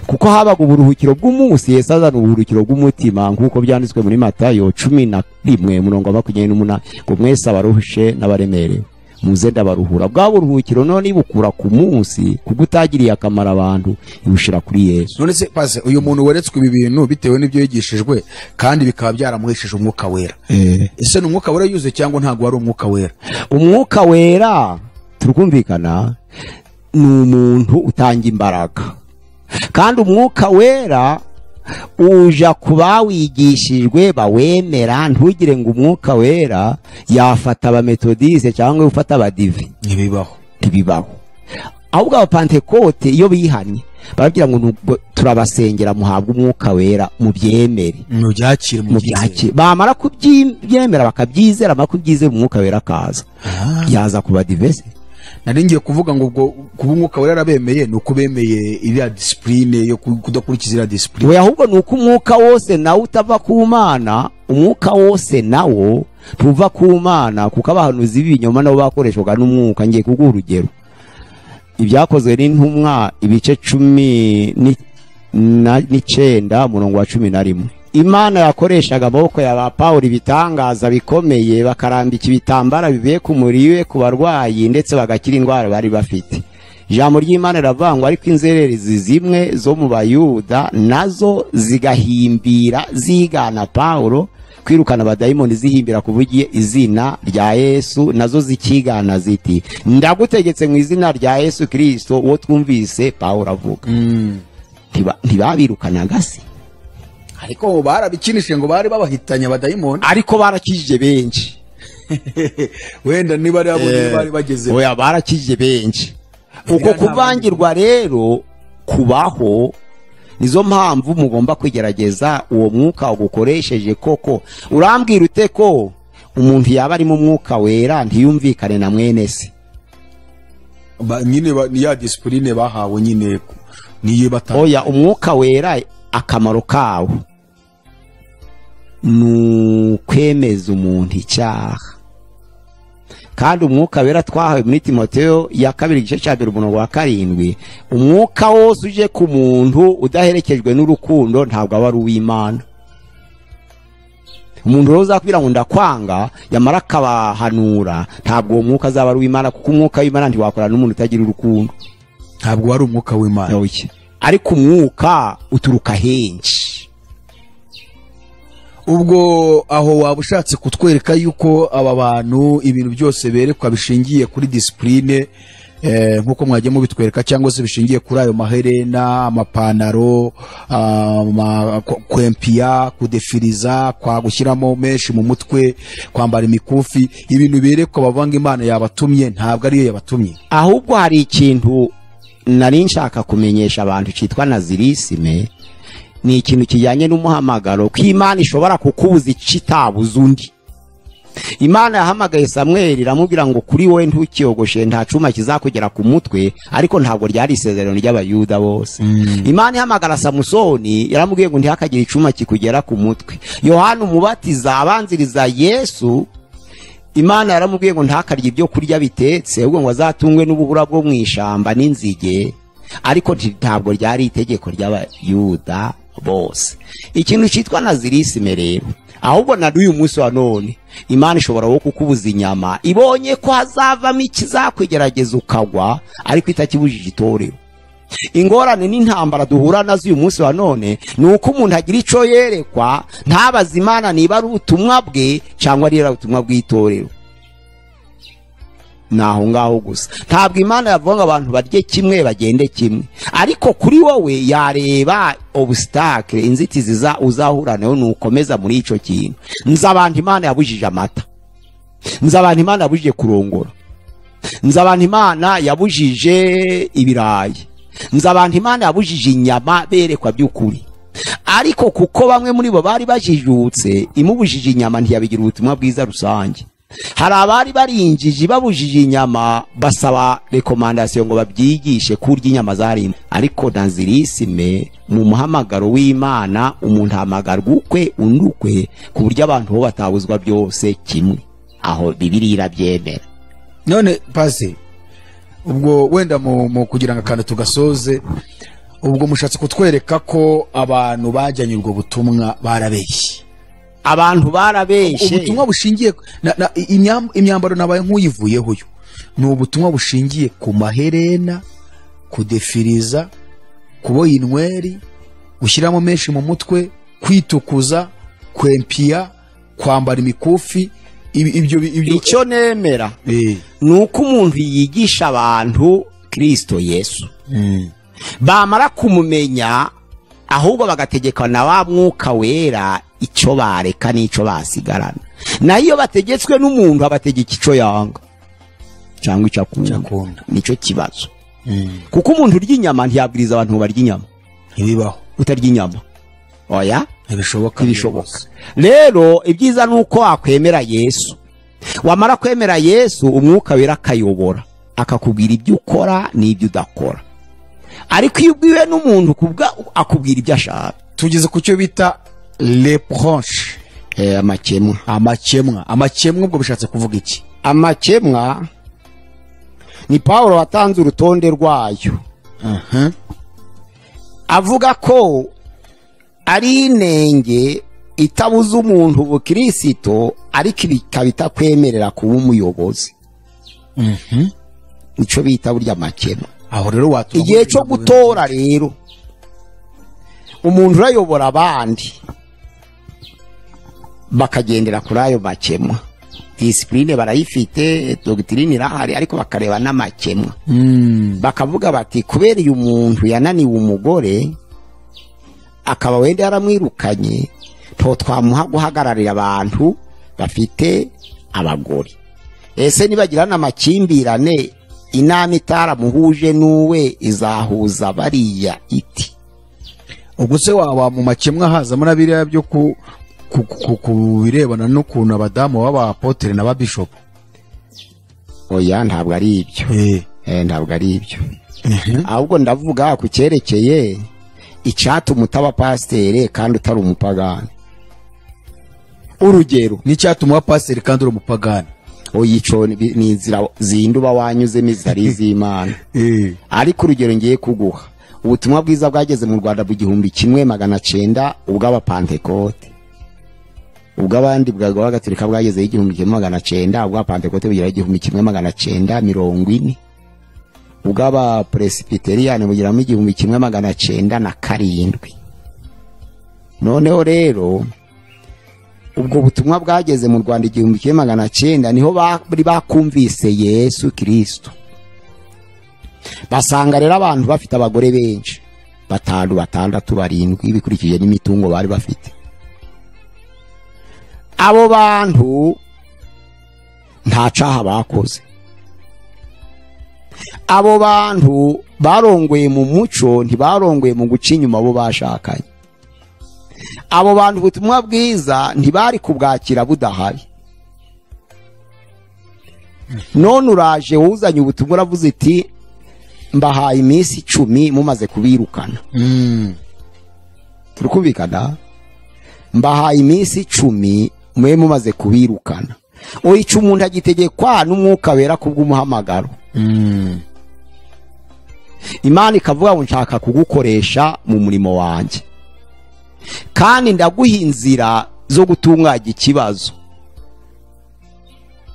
Kuko habaga uburuhukiro bw'umunsi, Yesu azana uburuhukiro bw'umutima, nk'uko byanditswe muri Matayo 11 umurongo wa 28, ngo mwese abaruhushe n'abaremerewe muze ndabaruhura. Bwa buruhukiro none ibukura ku munsi kugutagiriye akamara abantu, ibushira kuri Yesu. None se pase uyu muntu weretswe ibi bintu bitewe n'ibyo yigishijwe kandi bikaba byaramuhesheje umwuka wera, ese ni umwuka wera yuzuye cyangwa ntago ari umwuka wera? Umwuka wera turukumvikana ni umuntu utanga imbaraga, kandi umwuka wera uja kuba wigishijwe bawemera. Ntugire ngo umwuka wera yafata abametodiste cyangwa ufata abadive, ntibibaho, ntibibaho. Ahubwo abapantekote iyo bihanye barabwira ngo turabasengera muhabwe umwuka wera, mubyemere, mubyakire, mubyakire. Bamara kubyemera bakabyizera, bamara kubyizera umwuka wera akaza, yaza ku badive se. Nari ngiye kuvuga ngo ubwo kuba umwuka wera yarabemeye ni uko bemeye iriya discipline yo kudakurikiza iriya discipline. Oya, ahubwo ni uko umwuka wose nawo utava ku Mana, umwuka wose nawo ntuva ku Mana, kuko abahanuzi b'ibinyoma nabo bakoreshwaga n'umwuka. Ngiye kuguha urugero, ibyakozwe n'intumwa ibice 19 umurongo wa 11. Imana yakoreshaga amaboko ya ba Pawulo ibitangaza bikomeye, bakarambika ibitambara bivuye ku mubiri we ku barwayi ndetse bagakira indwara bari bafite. Ijambo ry'Imana riravangwa, ariko inzererezi zimwe zo mu Bayuda nazo zigahimbira zigana Pawulo kwirukana abadayimoni, zihimbira kuvuga izina rya Yesu, nazo zikigana ziti ndagutegetse mu izina rya Yesu Kristo uwo twumvise Pawulo avuga. Ntibabirukanaga se? Ariko barabikinishije ngo bari babahitanye abadayimoni, ariko barakijije benshi. Wenda niba ari abo bari bageze, oya barakijije benshi. Uko kuvangirwa rero kubaho, nizo mpamvu mugomba kugerageza uwo mwuka ugukoresheje koko. Urambwira ute ko umuntu yaba ari mu mwuka wera ntiyumvikane na mwene se? Nyine ni ya discipline bahawe nyine niyo batanga. Oya, umwuka wera akamaro kawo ni ukwemeza umuntu icyaha. Kandi umwuka wera twahawe muri Timoteyo ya 2 igice cya 2 umurongo wa 7, umwuka wose uje ku muntu udaherekejwe n'urukundo ntabwo aba ari uw'Imana. Umuntu rero uzakubwira ngo ndakwanga yamara akabahanura, ntabwo uwo mwuka azaba ari uw'Imana, kuko umwuka w'Imana ntiwakorana n'umuntu utagira urukundo. Ntabwo wari umwuka w'Imana. Ariko umwuka uturuka henshi. Ubwo aho waba ushatse kutwereka yuko aba bantu ibintu byose berekwa bishingiye kuri discipline, nkuko mwagiye mubitwereka, cyangwa se bishingiye kuri ayo maherena, amapantaro, kwempia, kudefiriza, kwa gushyiramo menshi mu mutwe, kwambara imikufi, ibintu berekwa bavanga Imana yabatumye ntabwo ariyo yabatumye. Ahubwo hari ikintu nari nshaka kumenyesha abantu cyitwa nazirisime. Ni ikintu kijyanye n'umuhamagaro ko Imana ishobora kukubuza icitabuza undi. Imana yahamagaye Samweli iramubwira ngo kuri wowe ntukiyogoshe, nta cuma kizakugera ku mutwe, ariko ntabwo ryari isezerano ry'Abayuda bose. Imana ihamagara Samusoni yaramubwiye ngo ntihakagire icuma kikugera ku mutwe. Yohana umubatiza abanziriza Yesu, Imana yaramubwiye ngo ntakarye ibyo kurya bitetse, ahubwo ngo azatungwe n'ubuhura bwo mu ishamba n'inzige, ariko ntabwo ryari itegeko ry'Abayuda bose. Ikintu cyitwa nazirisime rero, ahubwo na n'uyu munsi wa none Imana ishobora wo kukubuza inyama ibonye ko hazavamo ikizakwigerageza ukagwa, ariko itakibujije itorero. Ingorane n'intambara duhura nazo uyu munsi wa none ni uko umuntu agira ico yerekwa ntabaze Imana niba ari ubutumwa bwe cyangwa ari ubutumwa bw'itorero. Naho ngaho gusa. Ntabwo Imana yavuga ngo abantu barye kimwe bagende kimwe, ariko kuri wowe yareba obstacle, inzitizi uzahura nayo nukomeza muri ico kintu. Nzi abantu Imana yabujije amata, nzi abantu Imana yabujije kurongora, nzi abantu Imana yabujije ibirayi, nzi abantu Imana yabujije inyama berekwa by'ukuri. Ariko kuko bamwe muri bo bari bajijutse, imubujije inyama ntiyabigira ubutumwa bwiza rusange. Hari abari barinjije babujije inyama basaba recommandation ngo babyigishe kurya inyama zarimo. Ariko nazirisime mu muhamagaro w'Imana, umuntu ahamagarwa ukwe undi ukwe, ku buryo abantu bo batabuzwa byose kimwe. Aho Bibiliya irabyemera. None pasi ubwo wenda mu kugira ngo akantu tugasoze, ubwo mushatse kutwereka ko abantu bajyanye ubwo butumwa barabeshye. Abantu barabeshye. Ubutumwa bushingiye imyambaro nabaye nkuyivuyeho yo, ni ubutumwa bushingiye ku maherena, kudefiriza, kuboha inweri, gushyiramo menshi mu mutwe, kwitukuza, kwempia, kwambara imikufi, ibyo icyo nemera ni uko umuntu yigisha abantu Kristo Yesu, bamara kumumenya ahubwo bagategekwa na wa mwuka wera icyo bareka n'icyo basigarana. Nayo iyo bategetswe n'umuntu abategeka icyo yanga cyangwa icyo akunda, nicyo kibazo. Kuko umuntu urya inyama ntiyabwiriza abantu barya inyama, ntibibaho. Utarya inyama oya, ntibishoboka. Ntibishoboka. Rero ibyiza nuko wakwemera Yesu, wamara kwemera Yesu umwuka wera akayobora, akakubwira ibyo ukora n'ibyo udakora. Ariko iyo ubwiwe n'umuntu kubwa akubwira ibyo ashaka. Tugeze ku cyo bita leproche, amakemwa. Amakemwa, amakemwa ubwo bishatse kuvuga iki? Amakemwa ni Paulo watanze urutonde rwayo. Avuga ko Ari inenge itabuza umuntu ubukirisito, ariko ikaba itakwemerera kuba umuyobozi. Nico bita burya amakemwa. Aho rero watuma igihe cyo gutora rero umuntu urayobora abandi bakagendera kuri ayo makemwa. Discipline barayifite, doctrine irahari, ariko bakareba n'amakemwa. Bakavuga bati kubera uyu muntu yananiwe umugore akaba wenda yaramwirukanye, to twamuha guhagararira abantu bafite abagore. Ese nibagirana amakimbirane, inama itaramuhuje n'uwe izahuza bariya iti? Ubwo se waba mu makemwa hazamo na biriya byo ku birebana n'ukuntu abadamu baba apotre na ba bishop? Oya, ntabwo ari ibyo. Ntabwo ari ibyo. Ahubwo ndavuga ku cyerekeye icyatuma utaba pasiteri kandi utari umupagani. Urugero, n'icyatuma uba pasiteri kandi uri umupagani. Oya, ico ni inzira zindi uba wanyuzemo zitari iz'Imana. Ariko urugero ngiye kuguha, ubutumwa bwiza bwageze mu Rwanda mu 1900 ubw'abapantekote. Ubw'abandi bw'abagatolika bwagezeho 1900, ubw'abapantekote bugera 1940, ubw'abapresbiteriyani bugeramo 1907. Noneho rero ubwo butumwa bwageze mu Rwanda 1900, niho bari bakumvise Yesu Kristo. Basanga rero abantu bafite abagore benshi, 5, 6, 7, bikurikije n'imitungo bari bafite. Abo bantu nta caha bakoze. Abo bantu barongoye mu muco, ntibarongoye mu guca inyuma abo bashakanye. Abo bantu ubutumwa bwiza ntibari kubwakira budahari. None uraje wuzanye ubutumwa uravuze iti mbahaye iminsi 10 mumaze kubirukana. Turi kumvikana? Mbahaye iminsi 10 mwe mumaze kubirukana. Oyica umuntu agitegekwa n'umwuka wera kubw'umuhamagaro. Imana ikavuga ngo nshaka kugukoresha mu murimo wanjye, kandi ndaguha inzira zo gutunganya ikibazo,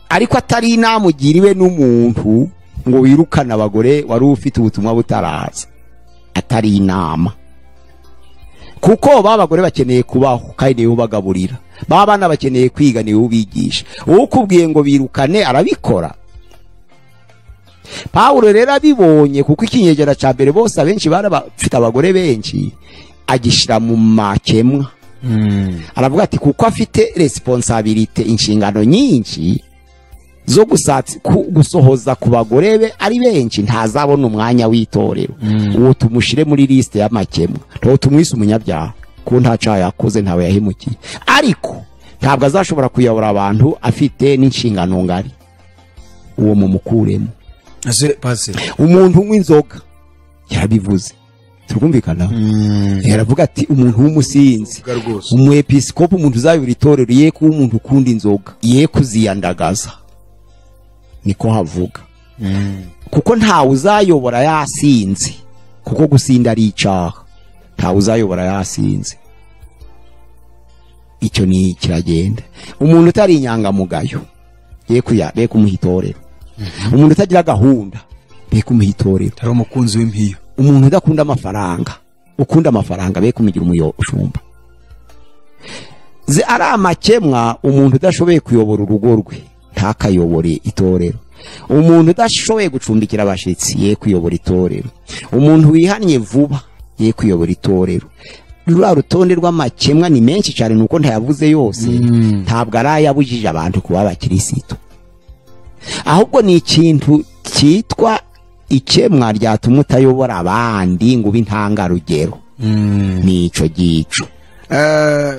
ariko atari inama ugiriwe n'umuntu ngo wirukane abagore wari ufite ubutumwa butaraza, atari inama. Kuko ba bagore bakeneye kubaho kandi niwe ubagaburira, ba bana bakeneye kwiga niwe ubigisha. Ukubwiye ngo birukane arabikora. Pawulo rero abibonye, kuko ikinyejana cya mbere bose abenshi bari bafite abagore benshi, agishira mu makemwa. Aravuga ati kuko afite responsabilité, inshingano nyinshi zo gusohoza ku bagore be ari benshi, ntazabona umwanya w'itorero. Uwo tumushire muri liste y'amakemwa, ntawo tumwise umunyabyaha ko nta cyaha yakoze, ntawe yahemukiye, ariko ntabwo azashobora kuyobora abantu afite n'inshingano ngari. Uwo mumukuremo. Umuntu unywa inzoga yarabivuze, turikumvikana? Yaravuga ati umuntu w'umusinzi, umwepiskopi, umuntu uzayobora itorero ye kuba umuntu ukunda inzoga, ye kuziyandagaza, niko havuga. Kuko ntawe uzayobora yasinze, kuko gusinda ari icaha. Ntawe uzayobora yasinze, icyo ni kiragenda. Umuntu utari inyangamugayo ye kuya be kumuha itorero. Umuntu utagira gahunda be kumuha itorero. Ari umukunzi w'impiyo. Umuntu udakunda amafaranga, ukunda amafaranga be kumugira umuyoshumba. Ze ari amakemwa. Umuntu udashoboye kuyobora urugo rwe ntakayobore itorero. Umuntu udashoboye gucumbikira abashitsi ye kuyobora itorero. Umuntu wihannye vuba ye kuyobora itorero. Ruriya rutonde rw'amakemwa ni menshi cyane, nuko ntayavuze yose. Ntabwo arayabujije abantu kuba abakirisitu, ahubwo ni ikintu cyitwa ikemwa ryatuma utayobora abandi ngo ube intangarugero. Nico gico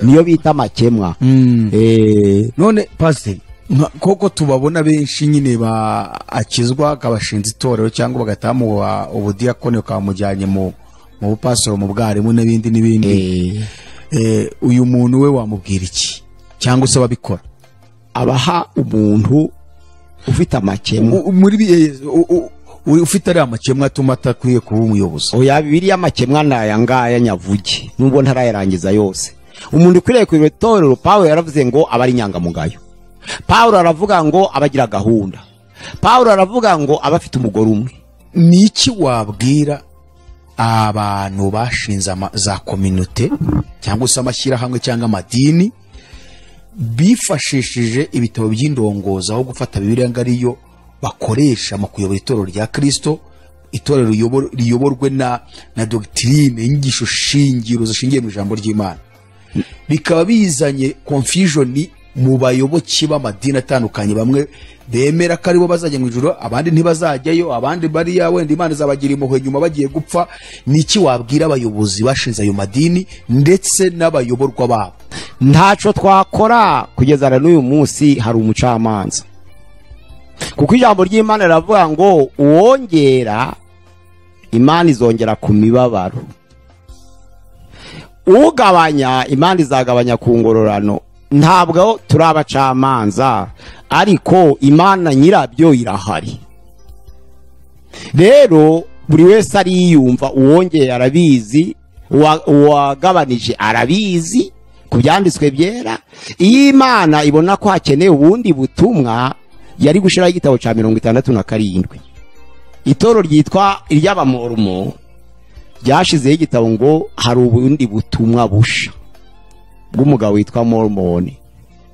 niyo bita amakemwa. None pasiteri, koko tubabona benshi nyine akizwa akabashinze itorero cyangwa bagatamuha ubudiyakoni bakamujyanye mu bupasoro, mu bwarimu n'ibindi n'ibindi, uyu muntu we wamubwira iki cyangwa se ababikora? Abaha umuntu ufite amakemwa muri ufite ari amakemwa atuma atakwiye kuba umuyobozi. Oya, Bibiliya amakemwa naya ngaya nyavuge nubwo ntarayarangiza yose. Umuntu ukwiriye kuyobora itorero, Pawulo yaravuze ngo aba ari inyangamugayo. Pawulo aravuga ngo abagira gahunda. Pawulo aravuga ngo aba afite umugore umwe. Ni iki wabwira abantu bashinze za kominote cyangwa se amashyirahamwe cyangwa amadini bifashishije ibitabo by'indongozi aho gufata Bibiliya ngo ariyo bakoresha mu kuyobora itorero rya Kristo, itorero riyoborwe na doctrine, inyigisho shingiro zishingiye mu ijambo ry'Imana, bikaba bizanye confusion mu bayoboke b'amadini atandukanye? Bamwe bemera ko aribo bazajya mu ijuru, abandi ntibazajyayo, abandi bariya wenda Imana izabagira impuhwe nyuma bagiye gupfa. Ni iki wabwira abayobozi bashinze ayo madini ndetse n'abayoborwa babo? Ntaco twakora kugeza na n'uyu munsi hari umucamanza, kuko ijambo ry'Imana riravuga ngo uwongera Imana izongera ku mibabaro, ugabanya Imana izagabanya ku ngororano. Ntabwo turi abacamanza, ariko Imana nyirabyo irahari. Rero buri wese ariyumva, uwongeye arabizi, uwagabanije arabizi ku byanditswe byera. Iyo Imana ibona ko hakeneye ubundi butumwa, yari gushiraho igitabo ca 67. Itoro ryitwa iry'Abamorumo ryashizeho igitabo ngo hari ubundi butumwa busha bw'umugabo witwa Mormon,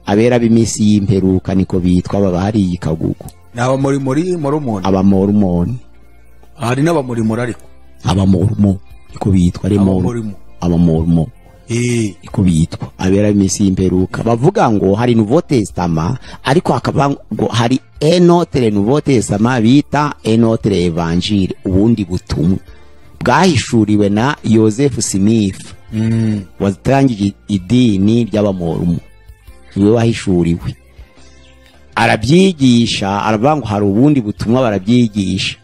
abera b'iminsi y'imperuka niko bitwa, baba hariya i Kagugu. Ni abamorimori Mormon? Abamormon. Hari n'abamorimori ariko. Abamormo niko bitwa, Abamormo niko bitwa, abera b'iminsi y'imperuka. Bavuga ngo hari Nouveau Testament, ariko hakaba ngo hari un autre Nouveau Testament bita un autre Évangile, ubundi butumwa bwahishuriwe na Joseph Smith watangije idini ry'Abamorumo. Niwe wahishuriwe, arabyigisha, aravuga ngo hari ubundi butumwa, barabyigisha.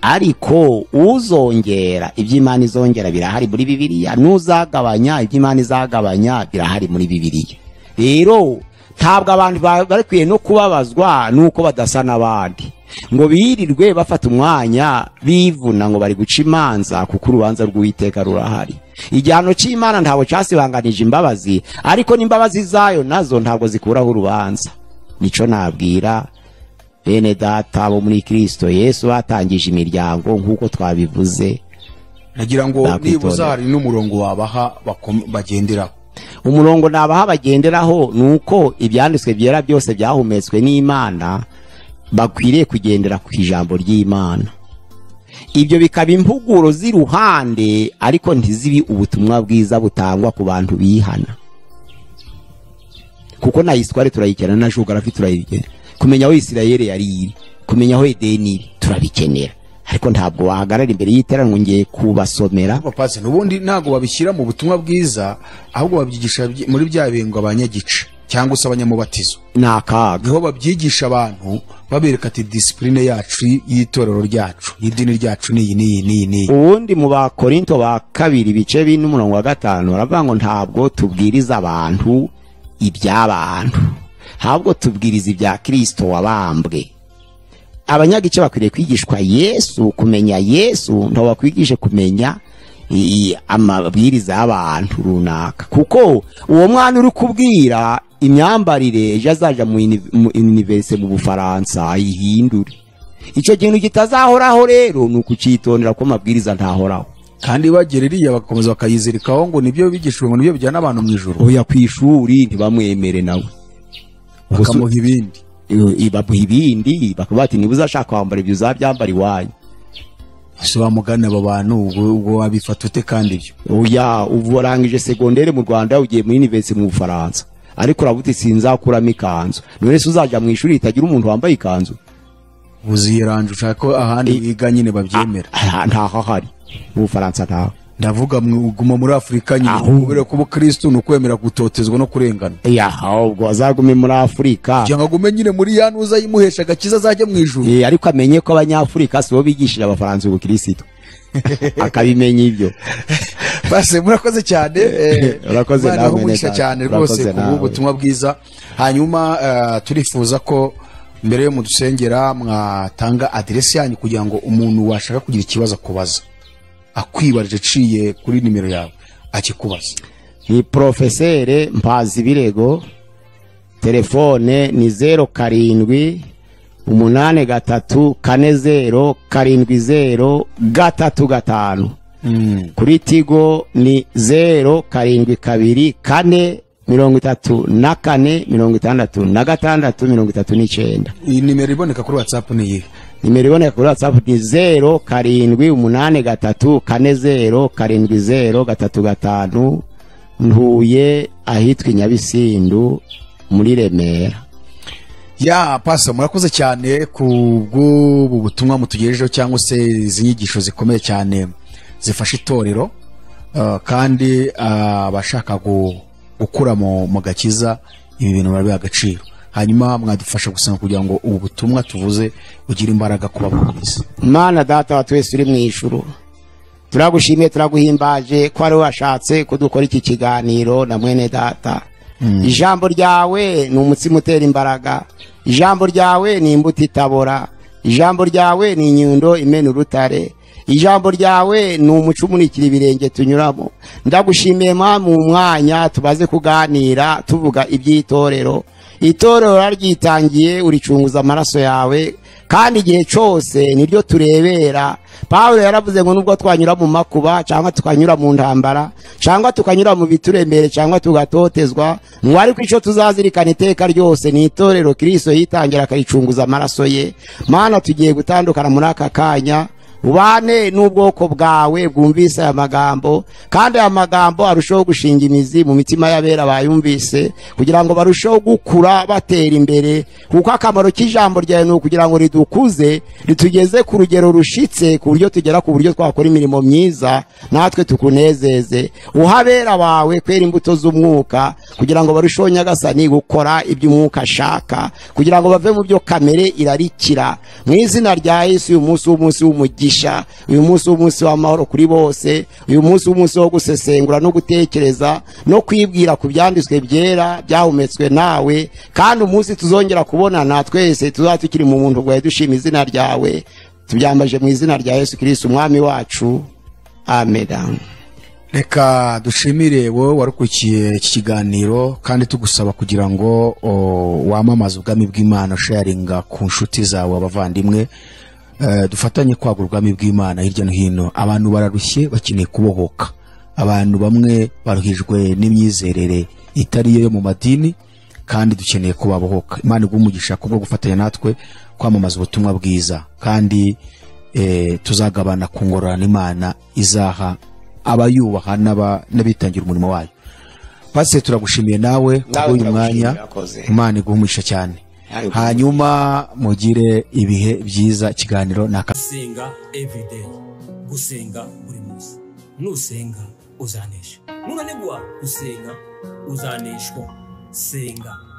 Ariko uzongera iby'Imana izongera birahari muri Bibiliya, n'uzagabanya iby'Imana izagabanya birahari muri Bibiliya. Rero ntabwo abantu bakwiye no kubabazwa nuko badasa n'abandi, ngo birirwe bafata umwanya bivuna ngo bari guca imanza, kuko urubanza rw'Uwiteka rurahari. Igihano cy'Imana ntabwo cyasibanganije imbabazi, ariko n'imbabazi zayo nazo ntabwo zikuraho urubanza. Nico nabwira bene data bo muri Kristo Yesu batangije imiryango nk'uko twabivuze. Nagira ngo nibuza hari n'umurongo wabaha bagenderaho. Umurongo nabaha bagenderaho nuko ibyanditswe byera byose byahumetswe n'Imana, bakwiriye kugendera ku ijambo ry'Imana. Ibyo bikaba impuguro z'iruhande, ariko ntizibi ubutumwa bwiza butangwa ku bantu bihana. Kuko na histoire turayikenera, na geography turayikenera, kumenya aho Isirayeli yari iri, kumenya aho Edeni iri turabikenera, ariko ntabwo wahagarara imbere y'iteraniro ngiye kubasomera. Pasi n'ubundi ntabwo babishyira mu butumwa bwiza, ahubwo babyigisha muri bya bingo abanyagice cyangwa se abanyamubatizo. Ni akaga. Niho babyigisha abantu babereka ati discipline yacu y'itorero ryacu y'idini ryacu niyi niyi niyi niyi. Ubundi mu Bakorinto ba kabiri ibice 4 umurongo wa 5 baravuga ngo ntabwo tubwiriza abantu iby'abantu, ahubwo tubwiriza ibya Kristo wabambwe. Abanyagice bakwiriye kwigishwa Yesu, kumenya Yesu, ntabwo bakwigishe kumenya amabwiriza y'abantu runaka, kuko uwo mwana uri kubwira imyambarire ejo azaja mu universite mu Bufaransa ayihindure. Icyo kintu kitazahoraho rero ni ukucitondera ko amabwiriza ntahoraho. Kandi bagera iriya bagakomeza bakayizirikaho ngo nibyo bigishijwe, ngo nibyo bijyana abantu mu ijuru. Oya, ku ishuri ntibamwemere nawe, bakamuha ibindi, bamuha ibindi, bakavuga ati niba uzashaka kwambara ibyo uzabyambara iwanyu. Ese wamugana abo bantu ubwo wabifata ute kandi ibyo? Oya, ubu warangije segondere mu Rwanda ugiye muri universite mu Bufaransa, ariko uravuga uti sinzakuramo ikanzu. None se uzajya mu ishuri ritagira umuntu wambaye ikanzu? Uziranje ushaka ko ahandi wiga nyine babyemera. Ntaho ahari mu Bufaransa, ntaho. Ndavuga guma muri Afurika nyine, kubera ko ubukristo ni ukwemera gutotezwa no kurengana. Ahubwo azagume muri Afurika, cyangwa agume nyine muri ya ntuza yimuhesha agakiza azajya mu ijuru. Ariko amenye ko Abanyafurika si bo bigishije Abafaransa ubukristo, akabimenya ibyo. Base murakoze cyane, urakoze nawe cyane rwose ku butumwa bwiza. Hanyuma turifuza ko Mbere yo mudusengera, mwatanga aderesi yanyu kugira ngo umuntu washaka kugira ikibazo akubaza, akwibarije aciye kuri nimero yawe akikubaza. Ni Profesere Mpazibirego, telefone ni 07 83 40 70 35. Kuri Tigo ni 0 7 2 4 34 66 39. Iyi nimero iboneka kuri WhatsApp ni iyihe? Nimero iboneka kuri WhatsApp ni 0 7 8 3 4 0 7 0 3 5. Ntuye ahitwa Nyabisindu muri Remera. Ya pasa, murakoze cyane ku bw'ubu butumwa mutugejejeho, cyangwa se izi nyigisho zikomeye cyane zifasha itorero, kandi abashaka gukura mu gakiza ibi bintu barabiha agaciro. Hanyuma mwadufasha gusanga kugira ngo ubu butumwa tuvuze bugire imbaraga kuba bwiza. Mana data wa twese uri mu ijuru, turagushimiye, turaguhimbaje ko ari washatse kudukora iki kiganiro na mwene data. Ijambo ryawe ni umutsima utera imbaraga, ijambo ryawe ni imbuto itabora, ijambo ryawe ni inyundo imena urutare, ijambo ryawe ni umuco umunikira ibirenge tunyuramo. Ndagushimiye Mwami mu mwanya tubaze kuganira tuvuga iby'itorero. Itorero raryitangiye, uricunguza amaraso yawe, kandi igihe cyose niryo turebera. Pawulo yaravuze ngo nubwo twanyura mu makuba, cyangwa tukanyura mu ntambara, cyangwa tukanyura mu bituremere, cyangwa tugatotezwa, ngo ariko icyo tuzazirikana iteka ryose ni itorero Kristo yitangira akaricunguza amaraso ye. Mana, tugiye gutandukana muri aka kanya, ubane n'ubwoko bwawe bwumvise aya magambo, kandi aya magambo arushaho gushinga imizi mu mitima y'abera bayumvise, kugira ngo barusheho gukura batera imbere, kuko akamaro k'ijambo ryawe ni ukugira ngo ridukuze, ritugeze ku rugero rushitse, ku buryo tugera ku buryo twakora imirimo myiza natwe tukunezeze. Uhabera bawe kwera imbuto z'umwuka, kugira ngo barusheho Nyagasani gukora ibyo umwuka ashaka, kugira ngo bave mu byo kamere irarikira. Mu izina rya Yesu, uyu munsi w'umunsi w'umugisha, uyu munsi w'umunsi w'amahoro kuri bose, uyu munsi w'umunsi wo gusesengura no gutekereza no kwibwira ku byanditswe byera byahumetswe nawe, kandi umunsi tuzongera kubonana twese tuzaba tukiri mu muntu bwawe dushima izina ryawe. Tubyambaje mu izina rya Yesu Kristo umwami wacu, amen. Reka dushimire wowe warukurikiye iki kiganiro, kandi tugusaba kugira ngo wamamaze ubwami bw'Imana, sharinga ku nshuti zawe, abavandimwe, dufatanye kwagura ubwami bw'Imana hirya no hino. Abantu bararushye, bakeneye kubohoka. Abantu bamwe baruhijwe n'imyizerere itari yo mu madini, kandi dukeneye kubabohoka. Imana iguhe umugisha kubwo gufatanya natwe kwamamaza ubutumwa bwiza, kandi tuzagabana ku ngororano Imana izaha abayubaha n'abitangira umurimo wayo. Pastor, turagushimiye nawe kubw'uyu mwanya. Imana iguhe umugisha cyane. Hanyuma mugire ibihe byiza. Ikiganiro na gusenga everyday, gusenga buri munsi. Nusenga uzanesha, nunanigwa gusenga uzaneshwa. Senga.